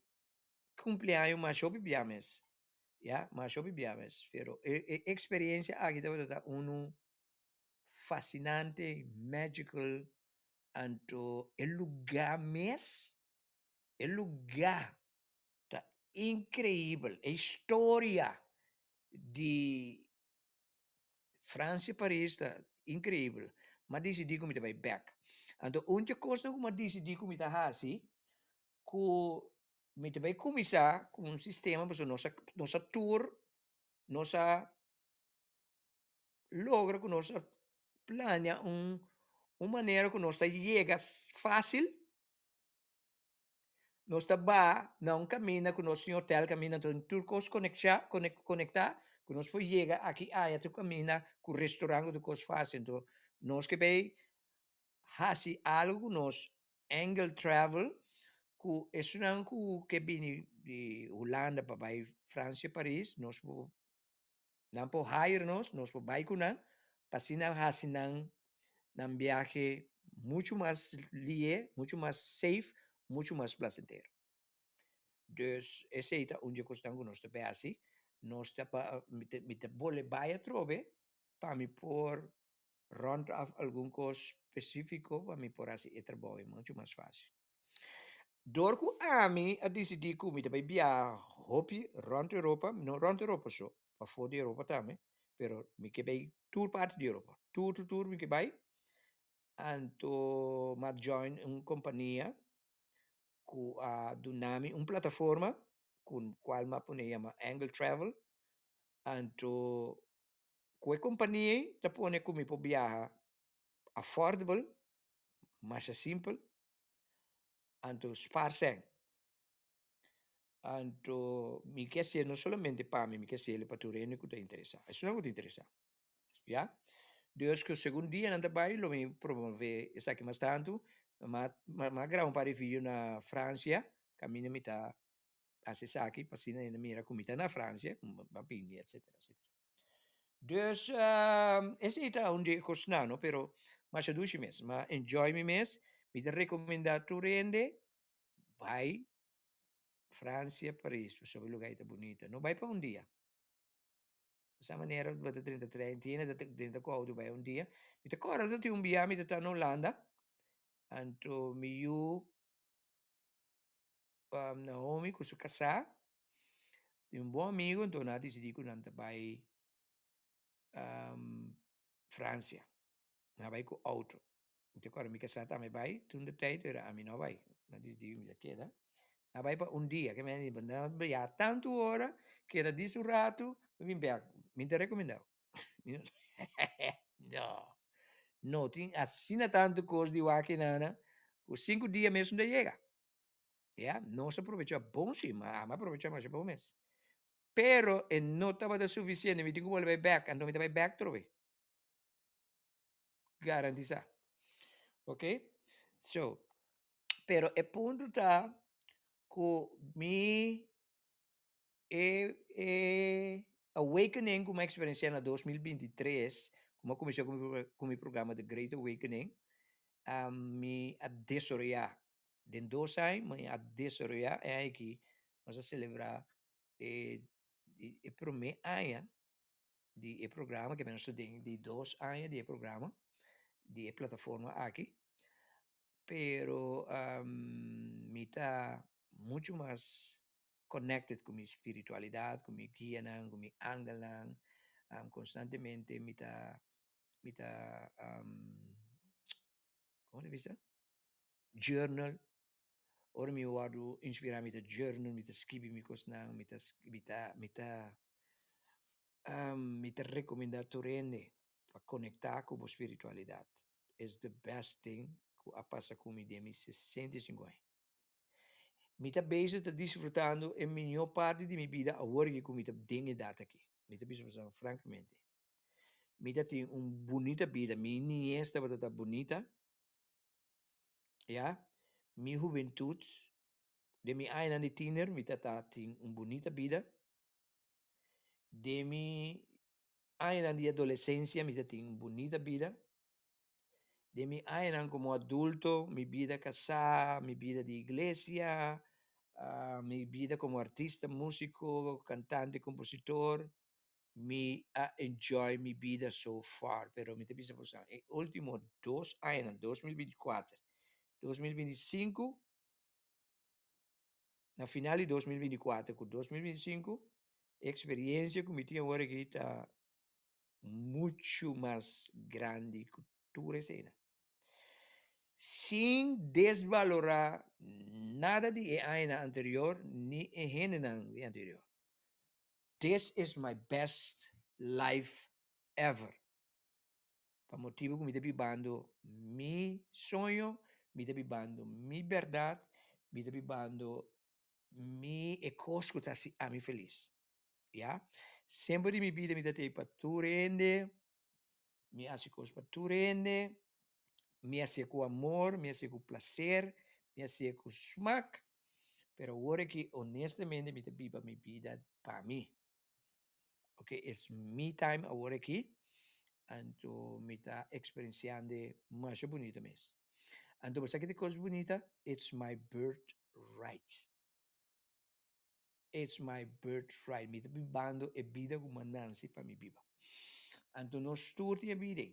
Cumpleaños masha hopi bia mes, ya, masha hopi bia mes, pero e e experiencia aki tabata ta unu fascinante, magical, anto e luga mes, e luga ta increibel, e historia di Francia Paris ta increibel, m'a dicidi cu mi ta bay bek, anto un di e cosnan cu m'a dicidi cu mi ta haci ku mi ta bai kuminsá ku un sistema pasobra nos a nos a tur nos a logra ku nos a plania un un manera ku nos ta yega fásil, nos ta baha na un kaminda ku nos tin hotel kaminda tur kos koneksha konektá ku nos por yega aki aya tur kaminda ku restaurant ku tur kos fásil anto nos ke bai hasi algu ku nos Engel Travel ku esunnan ku ke bini di Hulanda pa bai Francia Paris nos por nan por hire nos, nos por bai ku nan pa asina hasi nan nan biahe muchu mas lihe, muchu mas safe, muchu mas placentero. Dus esei ta un di e kosnan ku nos ta bai hasi, nos ta pa mi ta mi ta bole bai atrobe pa mi por Rond af algun kos spesífiko pa mi por hasi e trabou ei muchu mas fásil. Dor ku ami a disidí ku mi ta bai biaha hopi rònt Europa, no rònt Europa so, pafó di Europa tambe, pero mi ke bai tur parti di Europa, tur tur tur mi ke bai, anto mi a join un kompania ku a duna mi un plataforma ku kual mi a pone yama Angle Travel, anto Ku e kompania ei ta pone ku mi por biaha affordable, masha simpel, anto spaar sèn. Anto mi ke hasié no solamente pa mi, mi ke hasié pa tur hende ku ta interesá. Esun ku ta interesá, ya. Dus ku segun dianan ta bai lo mi promové esaki mas tantu. Mi a graba un par di video na Francia kaminda mi ta hasi esaki pa asina hende mira ku mi ta na Francia, ku mi a bini etcetera etcetera. Dus esei ta un di e kosnan no, pero masha dushi mes, mi a enjoy mi mes, mi ta rekomendá tur hende bai Francia, Paris, pasobra e lugar ei ta bunita, no bai pa un dia, esa manera bo ta drenta trein, tin hende ta drenta ku outo bai un dia, mi ta kòrda ta tin un bia mi ta ta na Hulanda, anto mi yu Naomi ku su kasá tin un bon amigu anto nan a disidí ku nan ta bai Fransia. Nan a bai ku outo. Mi ta kòrda mi kasá tambe bai, tur de tèit pero ami no a bai. Mi a disidí ku mi ta keda. A bai pa un dia, ke men biaha tantu ora, keda dis un ratu, bin bèk. Mi ta rekomendá. No. No tin asina tantu kos di wak nana, ku 5 dia mes no yega. Ya, nos a probechá bon sí, ma ami a probechá mas bon mes. Pero e no tabata sufisiente, mi tin ku bolbe bèk, anto mi ta bai bèk trobe. Garantisá. Ok? So, pero e punto ta ku mi e awakening ku mi a eksperensiá na 2023, ku mi a kuminsá ku mi programa The Great Awakening, mi a desaroyá den 2 aña, mi a desaroyá e aki, nos a selebrá e promé aña di e programa, ku nos tin di 2 aña di e programa, di e plataforma aki, pero mi ta muchu mas connected ku mi spiritualidat, ku mi guianan, ku mi angelnan, konstantemente mi ta, kon ta bisa? Journal. Ora mi wòrdu inspirá, mi ta journal, mi ta skirbi mi kosnan, mi ta rekomendá tur hende pa konektá ku bo spiritualidat. Is the best thing ku a pasa ku mi den mi 65 aña. Mi ta bezig ta disfrutando e mihó parti di mi bida awor ku mi ta den edat aki. Mi ta bisa frankamente. Mi ta tin un bunita bida, mi niñez tabata bunita. Ya, mi hubentut, den mi añanan di tiener, mi tabata tin un bunita bida. Den mi añanan di adolesensia, mi tin un bunita bida. Den mi añanan komo adulto, mi bida kasá, mi bida di iglesia, mi bida komo artista, músiko, kantante, kompositor, mi a enjoy mi bida so far, pero mi ta bisa, e último 2 aña, 2024, 2025, na final di 2024 ku 2025, eksperensia ku mi tin awor aki ta muchu mas grandi ku tur esei. Sin desbalorá nada di e aña anterior, ni e hendenan di anterior. This is my best life ever. Pa motibu ku mi ta bibando mi soño, mi ta bibando mi bèrdat, mi ta bibando mi e kos ku ta hasi ami felis. Ya? Semper den mi bida mi ta pa tur hende, mi hasi kos pa tur hende, mi hasi ku amor, mi hasi ku plaser, mi hasi ku smak, pero awor aki honestamente mi ta biba mi bida pa mi. Ok, it's me time awor aki, anto mi ta eksperensiando mas bunita mes. Anto, bo ki kos bunita? It's my birthright. It's my birthright. Mi ta bibando e bida ku mi a nase pa mi biba. Anto, nos tur tin e bida.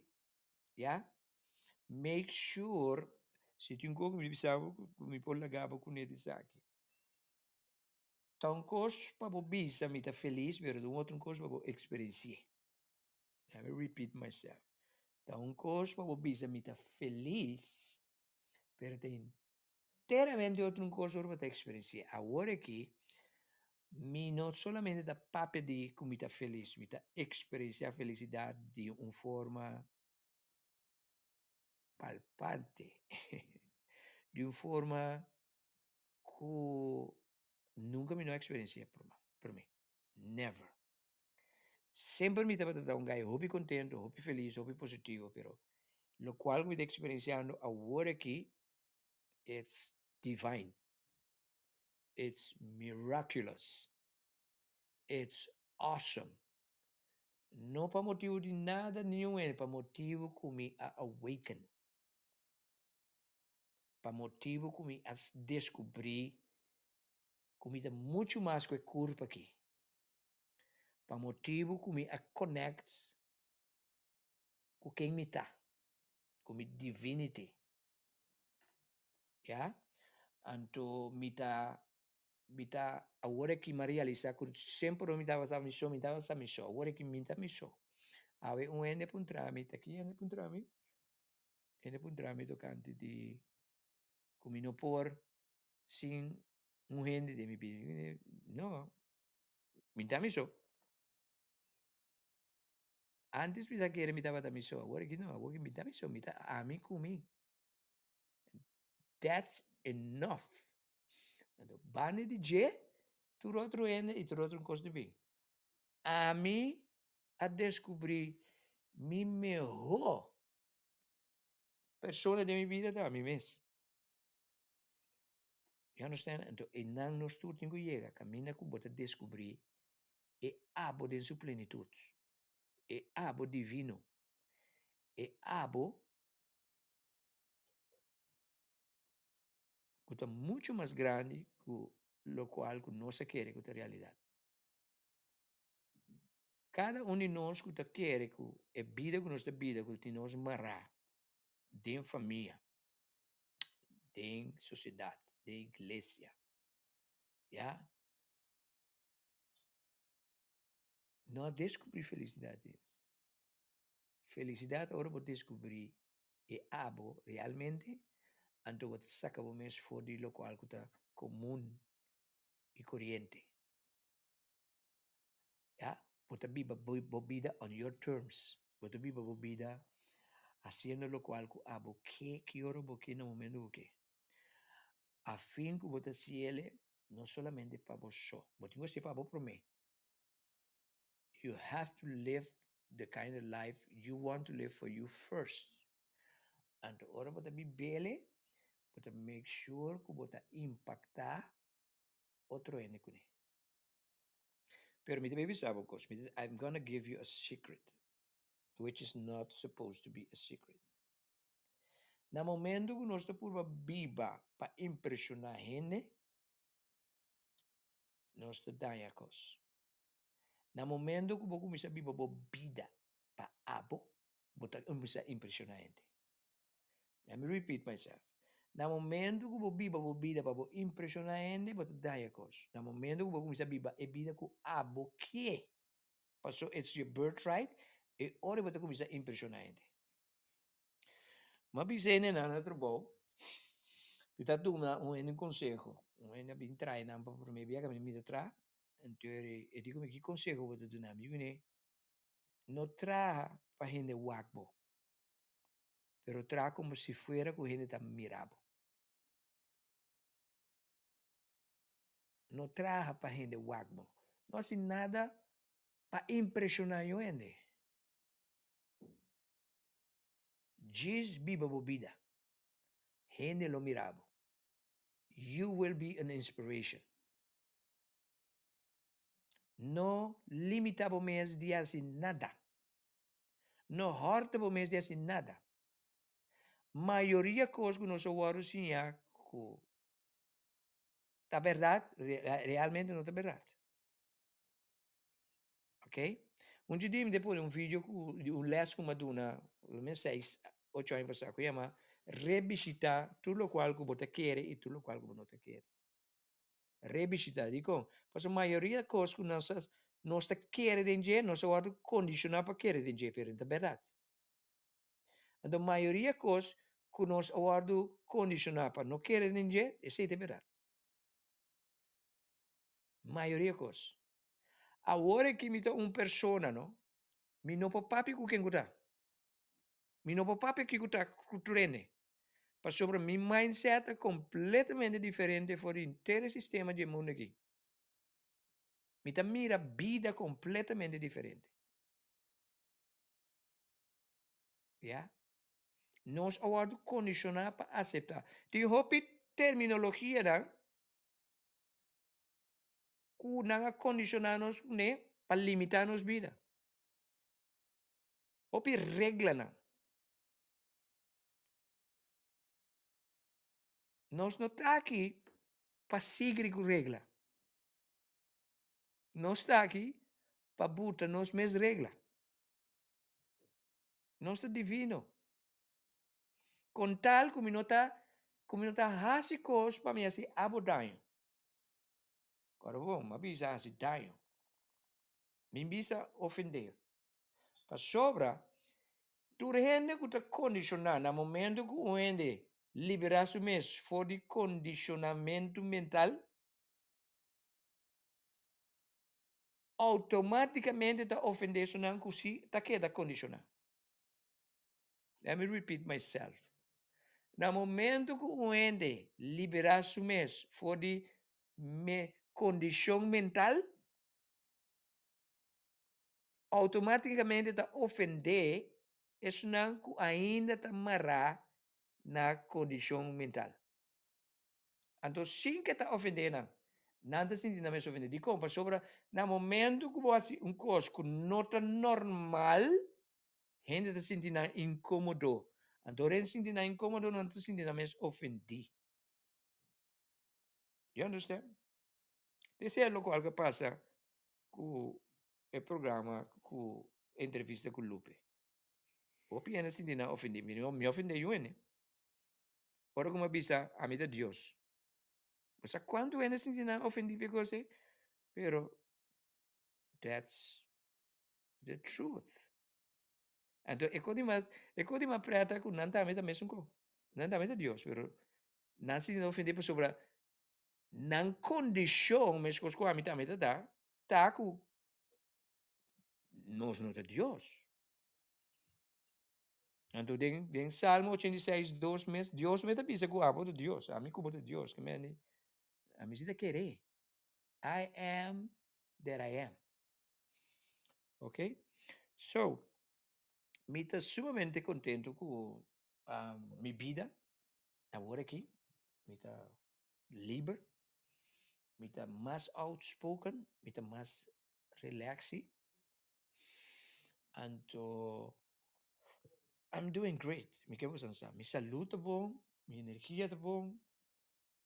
Ya? Make sure, si tin ku mi bisa ku mi por laga bo kuné esaki. Ta un kos pa bo bisa mi ta felis, pero un otro kos pa bo eksperensiá. Let me repeat myself. Ta un kos pa bo bisa mi ta felis, pero tin enteramente otro kos pa bo eksperensiá. Awor aki, mi no solamente ta papia di ku mi ta felis, mi ta eksperensiá felisidat di un forma palpante, di un forma ku nunka mi no a eksperensiá pa mi. Never. Semper mi tabata un guy hopi kontentu, hopi felis, hopi positivo, pero loke mi ta eksperensiando awor aki, it's divine. It's miraculous. It's awesome. No pa motibu di nada ningun, pa motibu ku mi a awaken. Pa motibu ku mi a deskubrí ku mi ta muchu mas ku e kurpa aki. Pa motibu ku mi a connect ku ken mi ta, ku mi divinity. Ya? Anto mi ta awor ku mi a realisá ku semper mi tabata mi so, mi tabata mi so. Awor ku mi ta mi so. Awe un hende puntra mi, ta ki hende puntra mi? Hende puntra mi tokante di ku mi no por sin. Un hende den mi bida. No, mi ta mi so. Antes mi ta kere mi tabata mi so, awor aki no, awor aki mi ta mi so, mi ta ami ku mi. That's enough. Anto banda di dje, tur otro hende i tur otro kos ta bin. Ami a deskubrí mi mehó persona den mi bida ta ami mes. You understand? Anto einan nos tur tin ku yega, kaminda ku bo ta deskubrí e abo den su plenitut, e abo divino, e abo ku ta muchu mas grandi ku lokual ku nos a kere ku ta realidat. Kada un di nos ku ta kere ku e bida ku nos ta bida ku tin nos mará den famia, den sosiedat, den iglesia, ya, no a deskubrí felisidat ainda. Felisidat ora bo deskubrí e abo realmente, anto bo ta saka bo mes for di lokual ku ta komun i koriente. Ya, bo ta biba bo bida on your terms. Bo ta biba bo bida hasiendo lokual ku abo ke, ki ora bo ke, na momento bo ke. Afin ku bo ta hasiel no solamente pa bo so, bo tin ku hasié pa bo promé. You have to live the kind of life you want to live for you first. Anto ora bo ta bibele, bo ta make sure ku bo ta impaktá otro hende kuné. Pero mi ta bay bisa bo cos, mi ta, I'm gonna give you a secret, which is not supposed to be a secret. Na momento ku nos ta purba biba pa impreshoná hende, nos ta daña kos. Na momento ku bo kuminsá biba bo bida pa abo, bo ta kuminsá impreshoná hende. Let me repeat myself. Na momento ku bo biba bo bida pa bo impreshoná hende, bo ta daña kos. Na momento ku bo kuminsá biba e bida ku abo ke, paso it's your birthright, e ora bo ta kuminsá impreshoná hende. M'a bisa hendenan na trabou, mi ta duna un hende un konseho. Un hende a bin traha nan pa promé bia ku mi ta traha. Anto e di ku mi, ki konseho bo ta duna mi? Mi di kuné, no traha pa hende wak bo, pero traha komo si fuera ku hende ta mira bo. No traha pa hende wak bo. No hasi nada pa impreshoná yu hende. Djis biba bo bida. Hende lo mira bo. You will be an inspiration. No limita bo mes di hasi nada. No hòrta bo mes di hasi nada. Mayoria kos ku nos a wòrdu siña ku ta bèrdat, realmente no ta bèrdat. Ok? Un dje mi ta pone un video ku di un lès ku mi a duna lo menos seis, ocho aña pasá ku yama Rebishitá tur lokual ku bo ta kere i tur lokual ku bo no ta kere. Rebishitá, dikon? Pasobra mayoria kos ku nos a nos ta kere den dje, nos a wòrdu kondishoná pa kere den dje, pero no ta bèrdat. Anto mayoria kos ku nos a wòrdu kondishoná pa no kere den dje, esei ta bèrdat. Mayoria kos. Awor aki mi ta un persona, no? Mi no por papia ku ken ku ta. Mi no por papia kiko ta ku tur hende. Pasobra mi mindset ta kompletamente diferente for di henter e sistema di e mundu aki. Mi ta mira bida kompletamente diferente. Ya. Nos a wòrdu kondishoná pa aseptá. Tin hopi terminologianan ku nan a kondishoná nos kuné pa limitá nos bida. Hopi reglanan. Nos no ta aki pa sigui ku regla. Nos ta aki pa buta nos mes regla. Nos ta divino. Kon tal ku mi no ta ku mi no ta hasi kos pa mi hasi abo daño. Kòrda bon, mi a bisa hasi daño. Mi bisa ofendé. Pasobra tur hende ku ta kondishoná na momento ku un hende liberá su mes for di kondishonamentu mental. Outomátikamente ta ofendé esunnan ku si ta keda kondishoná. Let me repeat myself. Na momento ku un hende liberá su mes for di me kondishon mental, outomátikamente ta ofendé esunnan ku ainda ta mará na kondishon mental. Anto sin ke ta ofendé nan, nan ta sinti nan mes ofendé. Dikon? Pasobra na momento ku bo hasi un kos ku no ta normal, hende ta sinti nan inkomodo. Anto ora hende sinti nan inkomodo, nan ta sinti nan mes ofendí. You understand? Esei e lokual ku a pasa ku e programa ku entrevista ku Lupe. Hopi hende a sinti nan ofendí. Mi no mi ofendé yu hende. Ora ku mi a bisa ami ta Dios. Bo sa kuantu hende a sinti nan ofendí pa e kos ei? Pero that's the truth. Anto e kos di mas e kos di mas preta ku nan tambe ta mesun kos. Nan tambe ta Dios, pero nan sinti nan ofendí pasobra nan kondishon meskos ku ami tambe ta da ta ku nos no ta Dios. Anto den den Salmo 86 dos mes Dios mes ta bisa ku abo ta Dios, ami ku bo ta Dios, ke mende ami si ta kere. I am that I am. Ok, so mi ta sumamente contento cu mi bida awor aki, mi ta liber, mi ta mas outspoken, mi ta mas relaxi, anto I'm doing great, mi ke boso sa, mi salud ta bon, mi energia ta bon,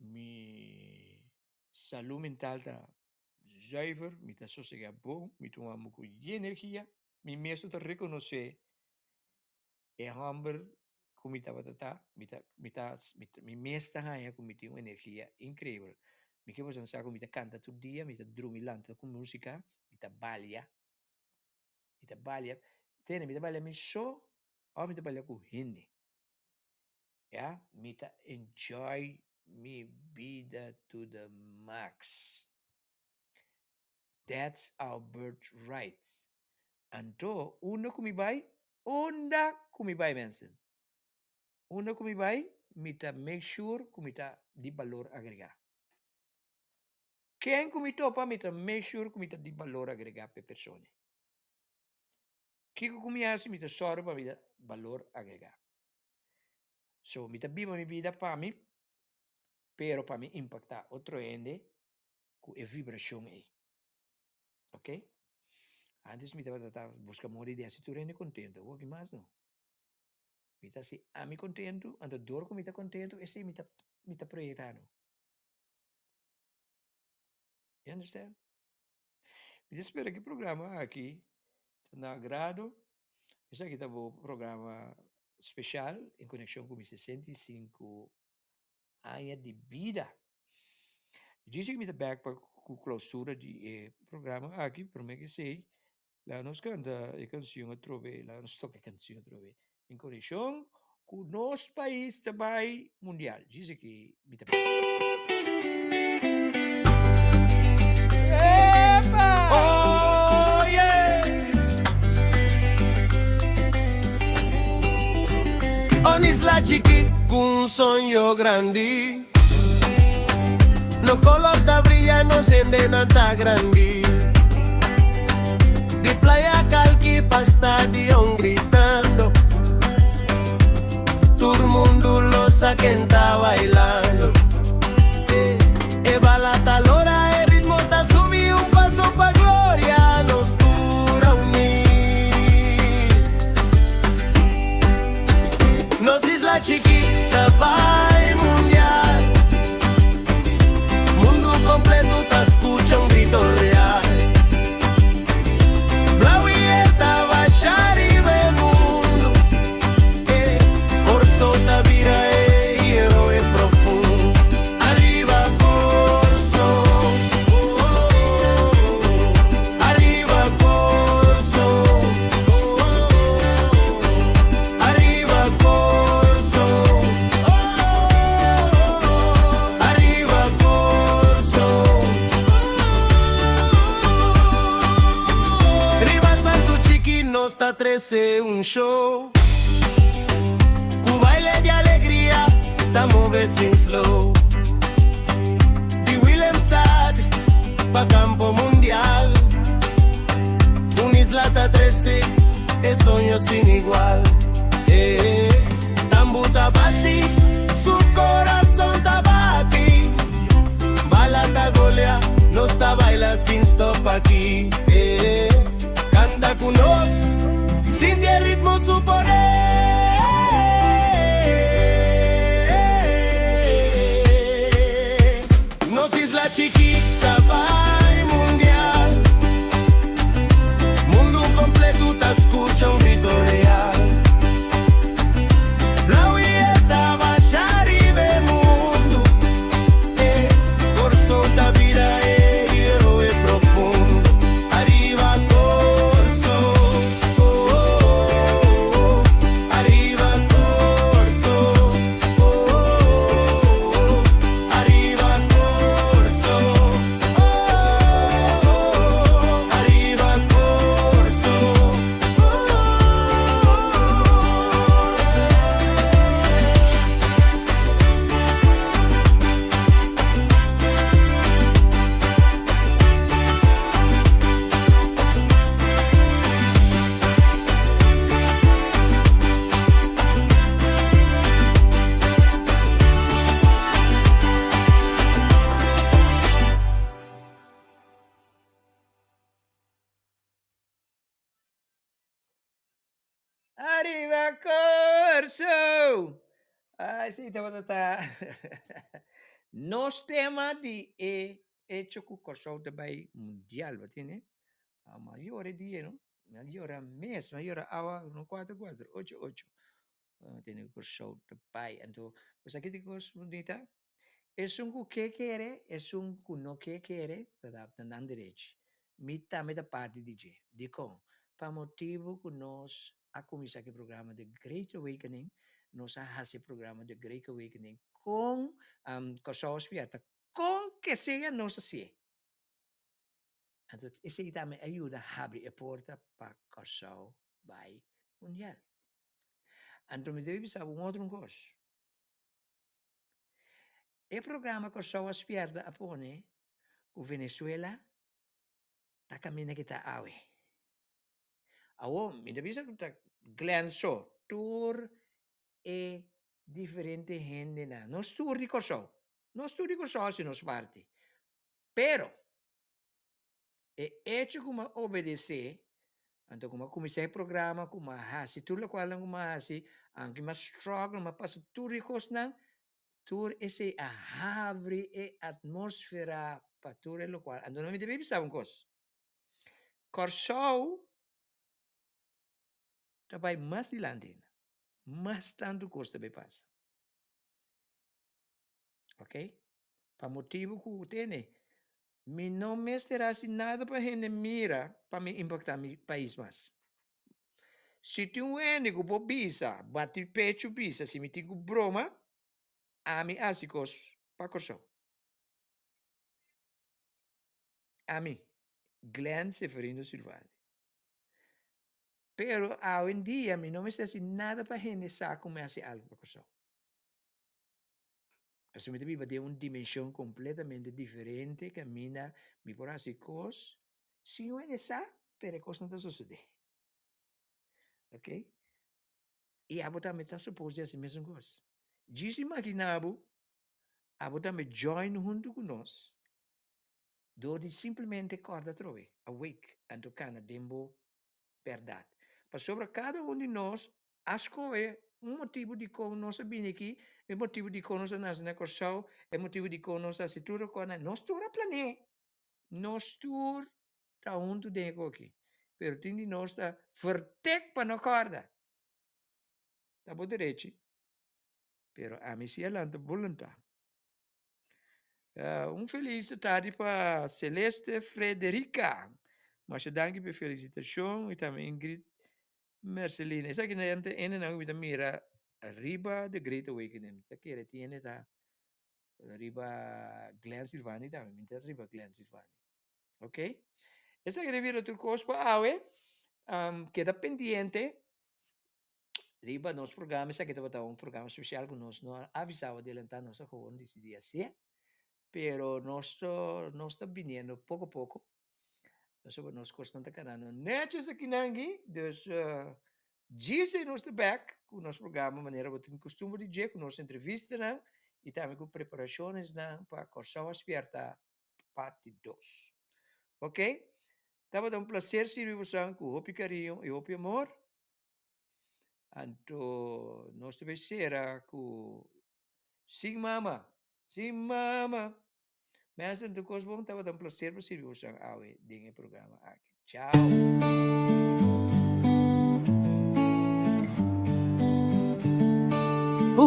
mi salud mental ta zuiver, mi ta sosegá bon, mi ta un hòmber ku yen energia, mi mes no ta rekonosé e hòmber ku mi tabata ta, mi ta mi ta mi mes ta haña ku mi tin un energia inkreibel. Mi ke boso sa ku mi ta kanta tur dia, mi ta drumi lanta ku músika, mi ta balia, mi ta balia, tende mi ta balia mi so òf mi ta balia ku hende. Ya, mi ta enjoy mi bida to the max. That's our birthright. Anto, unda ku mi bai? Unda ku mi bai, mensen? Unda ku mi bai, mi ta make sure ku mi ta di balor agregá. Ken ku mi topa, mi ta make sure ku mi ta di balor agregá pa e persona. Kiko ku mi hasi, mi ta sòru pa mi ta balor agregá. So mi ta biba mi bida pa mi, pero pa mi impaktá otro hende ku e vibrashon ei. Ok? Antes mi tabata ta buska moda di hasi tur hende kontentu, awor ki mas no. Mi ta hasi ami kontentu, anto dor ku mi ta kontentu esei mi ta mi ta proyektá no. You understand? Mi ta spera ku e programa aki ta na agrado. Esaki ta bo programa speshal en konekshon ku mi 65 aña di bida. Djis mi ta bek pa ku klousura di e programa aki, promé ku esei laga nos kanta e kanshon atrobe, laga nos toka e kanshon atrobe en konekshon ku nos pais ta bai mundial. Djis aki mi ta bek. Epa! Oh yeah! Un isla chikí ku un soño grandi. Nos kolor ta bria, nos hendenan ta grandi. Di playa kalki pa stadion gritando. Tur mundu lo sa ken ta bailando. E bala ta lora, e ritmo ta subi, un paso pa gloria, nos tur a uní. Nos isla chikí ta bai mundial, mundu kompleto ta skucha un grito real. ta trese un show. Ku baile di alegria ta move sin slow. Di Willemstad pa kampo mundial. Un isla ta trese e soño sin igual. Eh, tambu ta bati, su corazon ta bati. Bala ta golea, nos ta baila sin stop aki. Eh, kanta ku nos, sinti e ritmo su poder. Nos isla chikí ta bai mundial. Mundu kompletu ta skucha un grito real. Blauw i e ta basha riba e mundu. Eh, Kòrsou ta bira e heroe profundo. Ariba Kòrsou, oh, oh, oh. Ariba Kòrsou, oh, oh, oh. Ariba Kòrsou, oh, oh. Ariba Kòrsou, oh, oh. Ariba Kòrsou! Ai, sí, tabata ta nos tema di e hecho ku Kòrsou ta bai mundial, bo tende? A mi a yora e dia, no? Mi a yora mes, mi a yora awa no kuater kuater, ocho ocho. Tende ku Kòrsou ta bai. Anto, bo sa kiko kos bunita? Esun ku ke kere, esun ku no ke kere, ta ta nan derechi. Mi tambe ta parti di dje. Dikon? Pa motibu ku nos a kuminsá ku e programa The Great Awakening, nos a hasi e programa The Great Awakening kon Kòrsou a spièrta, kon ke sea nos a hasié. Anto esei tambe a yuda habri e porta pa Kòrsou bai mundial. Anto mi debe bisa bo un otro kos. E programa Kòrsou a Spièrta a pone ku Venezuela ta kaminda ki ta awe. Awor mi ta bisa ku ta Glenn so, tur e diferente hendenan, nos tur di Kòrsou, nos tur di Kòrsou hasi nos parti, pero E echo ku mi a obedesé, anto ku mi a kuminsá e programa, ku mi a hasi tur lokualnan ku mi a hasi, aunke mi a struggle, mi a pasa tur e kosnan, tur esei a habri e atmósfera pa tur e lokual. Anto mi debe bisa un kos, Kòrsou ta bai mas dilanti ainda, mas tantu kos ta bai pasa. Ok, pa motibu ku tene Mi no mester hasi nada pa hende mira pa mi impaktá mi pais mas. Si tin un hende ku por bisa, bati pechu bisa si mi tin ku broma, ami hasi kos pa Kòrsou. Ami, Glenn Seferino Silvani. Pero awendia mi no mester hasi nada pa hende sa ku mi hasi algu pa Kòrsou. Pasobra mi ta biba den un dimenshon kompletamente diferente kaminda mi por hasi kos sin un hende sa, pero e kosnan ta sosodé. Ok? I abo tambe ta supos di hasi mesun kos. Djis imaginá bo, abo tambe join huntu ku nos dor di simplemente kòrda atrobe, awake, anto kana den bo bèrdat. Pasobra kada un di nos A skohe un motibu dikon nos a bini aki, e motibu dikon nos a nase na Kòrsou, e motibu dikon nos a hasi tur e kosnan. Nos tur a plane'é. Nos tur ta huntu den e koki. Pero tin di nos ta vertek pa no kòrda. Ta bo derechi. Pero ami si a lanta boluntá. Un felis tardi pa Celeste Frederica. Masha danki pa e felisitashon i tambe Ingrid Mercelina. Esaki na ente hendenan ku mi ta mira riba The Great Awakening. Mi ta kere tin hende ta riba Glenn Silvani tambe. Mi ta riba Glenn Silvani. Ok. Esaki ta bira tur kos pa awe. Keda pendiente riba nos programa. Esaki tabata un programa spesial ku nos no a avisá o adelantá, nos a gewoon disidí hasié. Pero nos nos ta biniendo poko poko. Pasobra nos kosnan ta kanando nètjes akinan aki. Dus djis nos ta bèk ku nos programa manera bo tin kustumber di dje ku nos entrevistanan i tambe ku preparashonsnan pa Kòrsou a Spièrta parti dos. Ok, tabata un placer sirbi bosan ku hopi kariño i hopi amor. Anto nos ta bay sera ku Sin Mama, Sin Mama. Mensen, tur kos bon, tabata un placer pa sirbi bosan awe den e programa aki. Chao!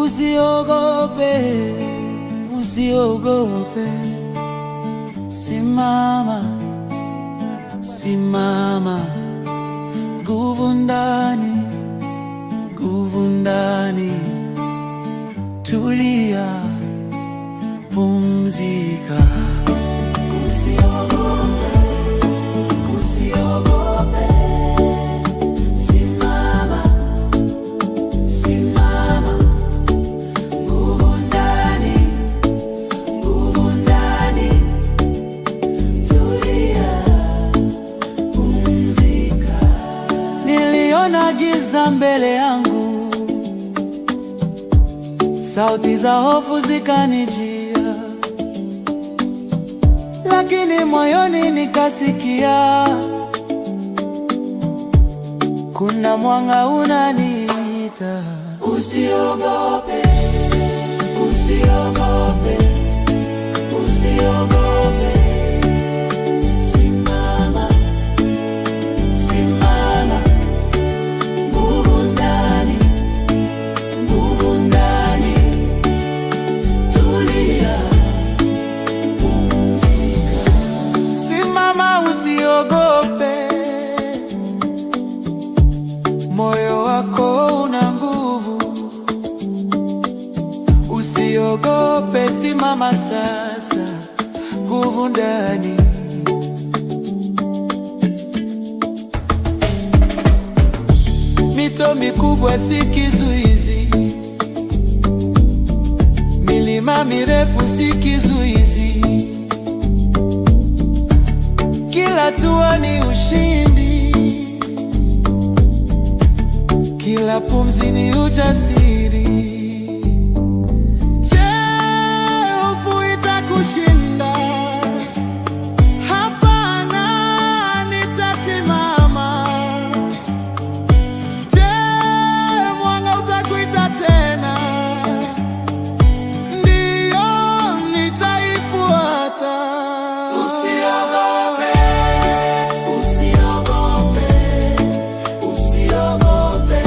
Usiogope, usiogope, simama, simama, nguvu ndani, nguvu ndani, tulia, pumzika. Usiogope, usiogope, simama, simama, nguvu ndani, nguvu ndani, tulia, pumzika. Niliona giza mbele yangu, sauti za hofu zikanijia, lakini moyoni nikasikia kuna mwanga unaniita. Usiogope, usiogope, usiogope, simama, simama, nguvu ndani, nguvu ndani, tulia, pumzika. Simama, usiogope, moyo wako una nguvu. Usiogope, simama sasa, nguvu ndani. Mito mikubwa si kizuizi, milima mirefu si kizuizi. Kila hatua ni ushindi, kila pumzi ni ujasiri. Je, hofu itakushinda? Hapana, nitasimama. Je, mwanga utakuita tena? Ndiyo, nitaifuata. Usiogope, usiogope, usiogope,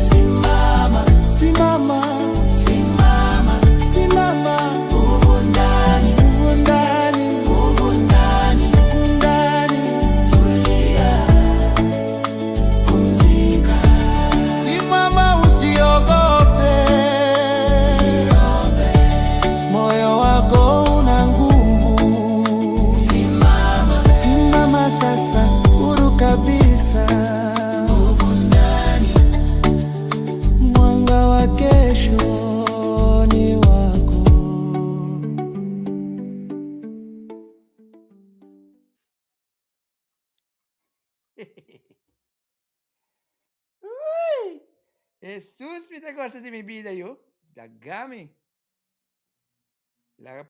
simama, Simama, simama, simama, nguvu ndani, nguvu ndani, nguvu ndani, nguvu ndani. tulia, pumzika. Simama, usiogope, moyo wako una nguvu. Simama, Simama sasa, huru kabisa, nguvu ndani, mwanga wa kesho ni wako. Ui! Jesus, mi ta gosta di mi bida, yo. Lagami. Laga.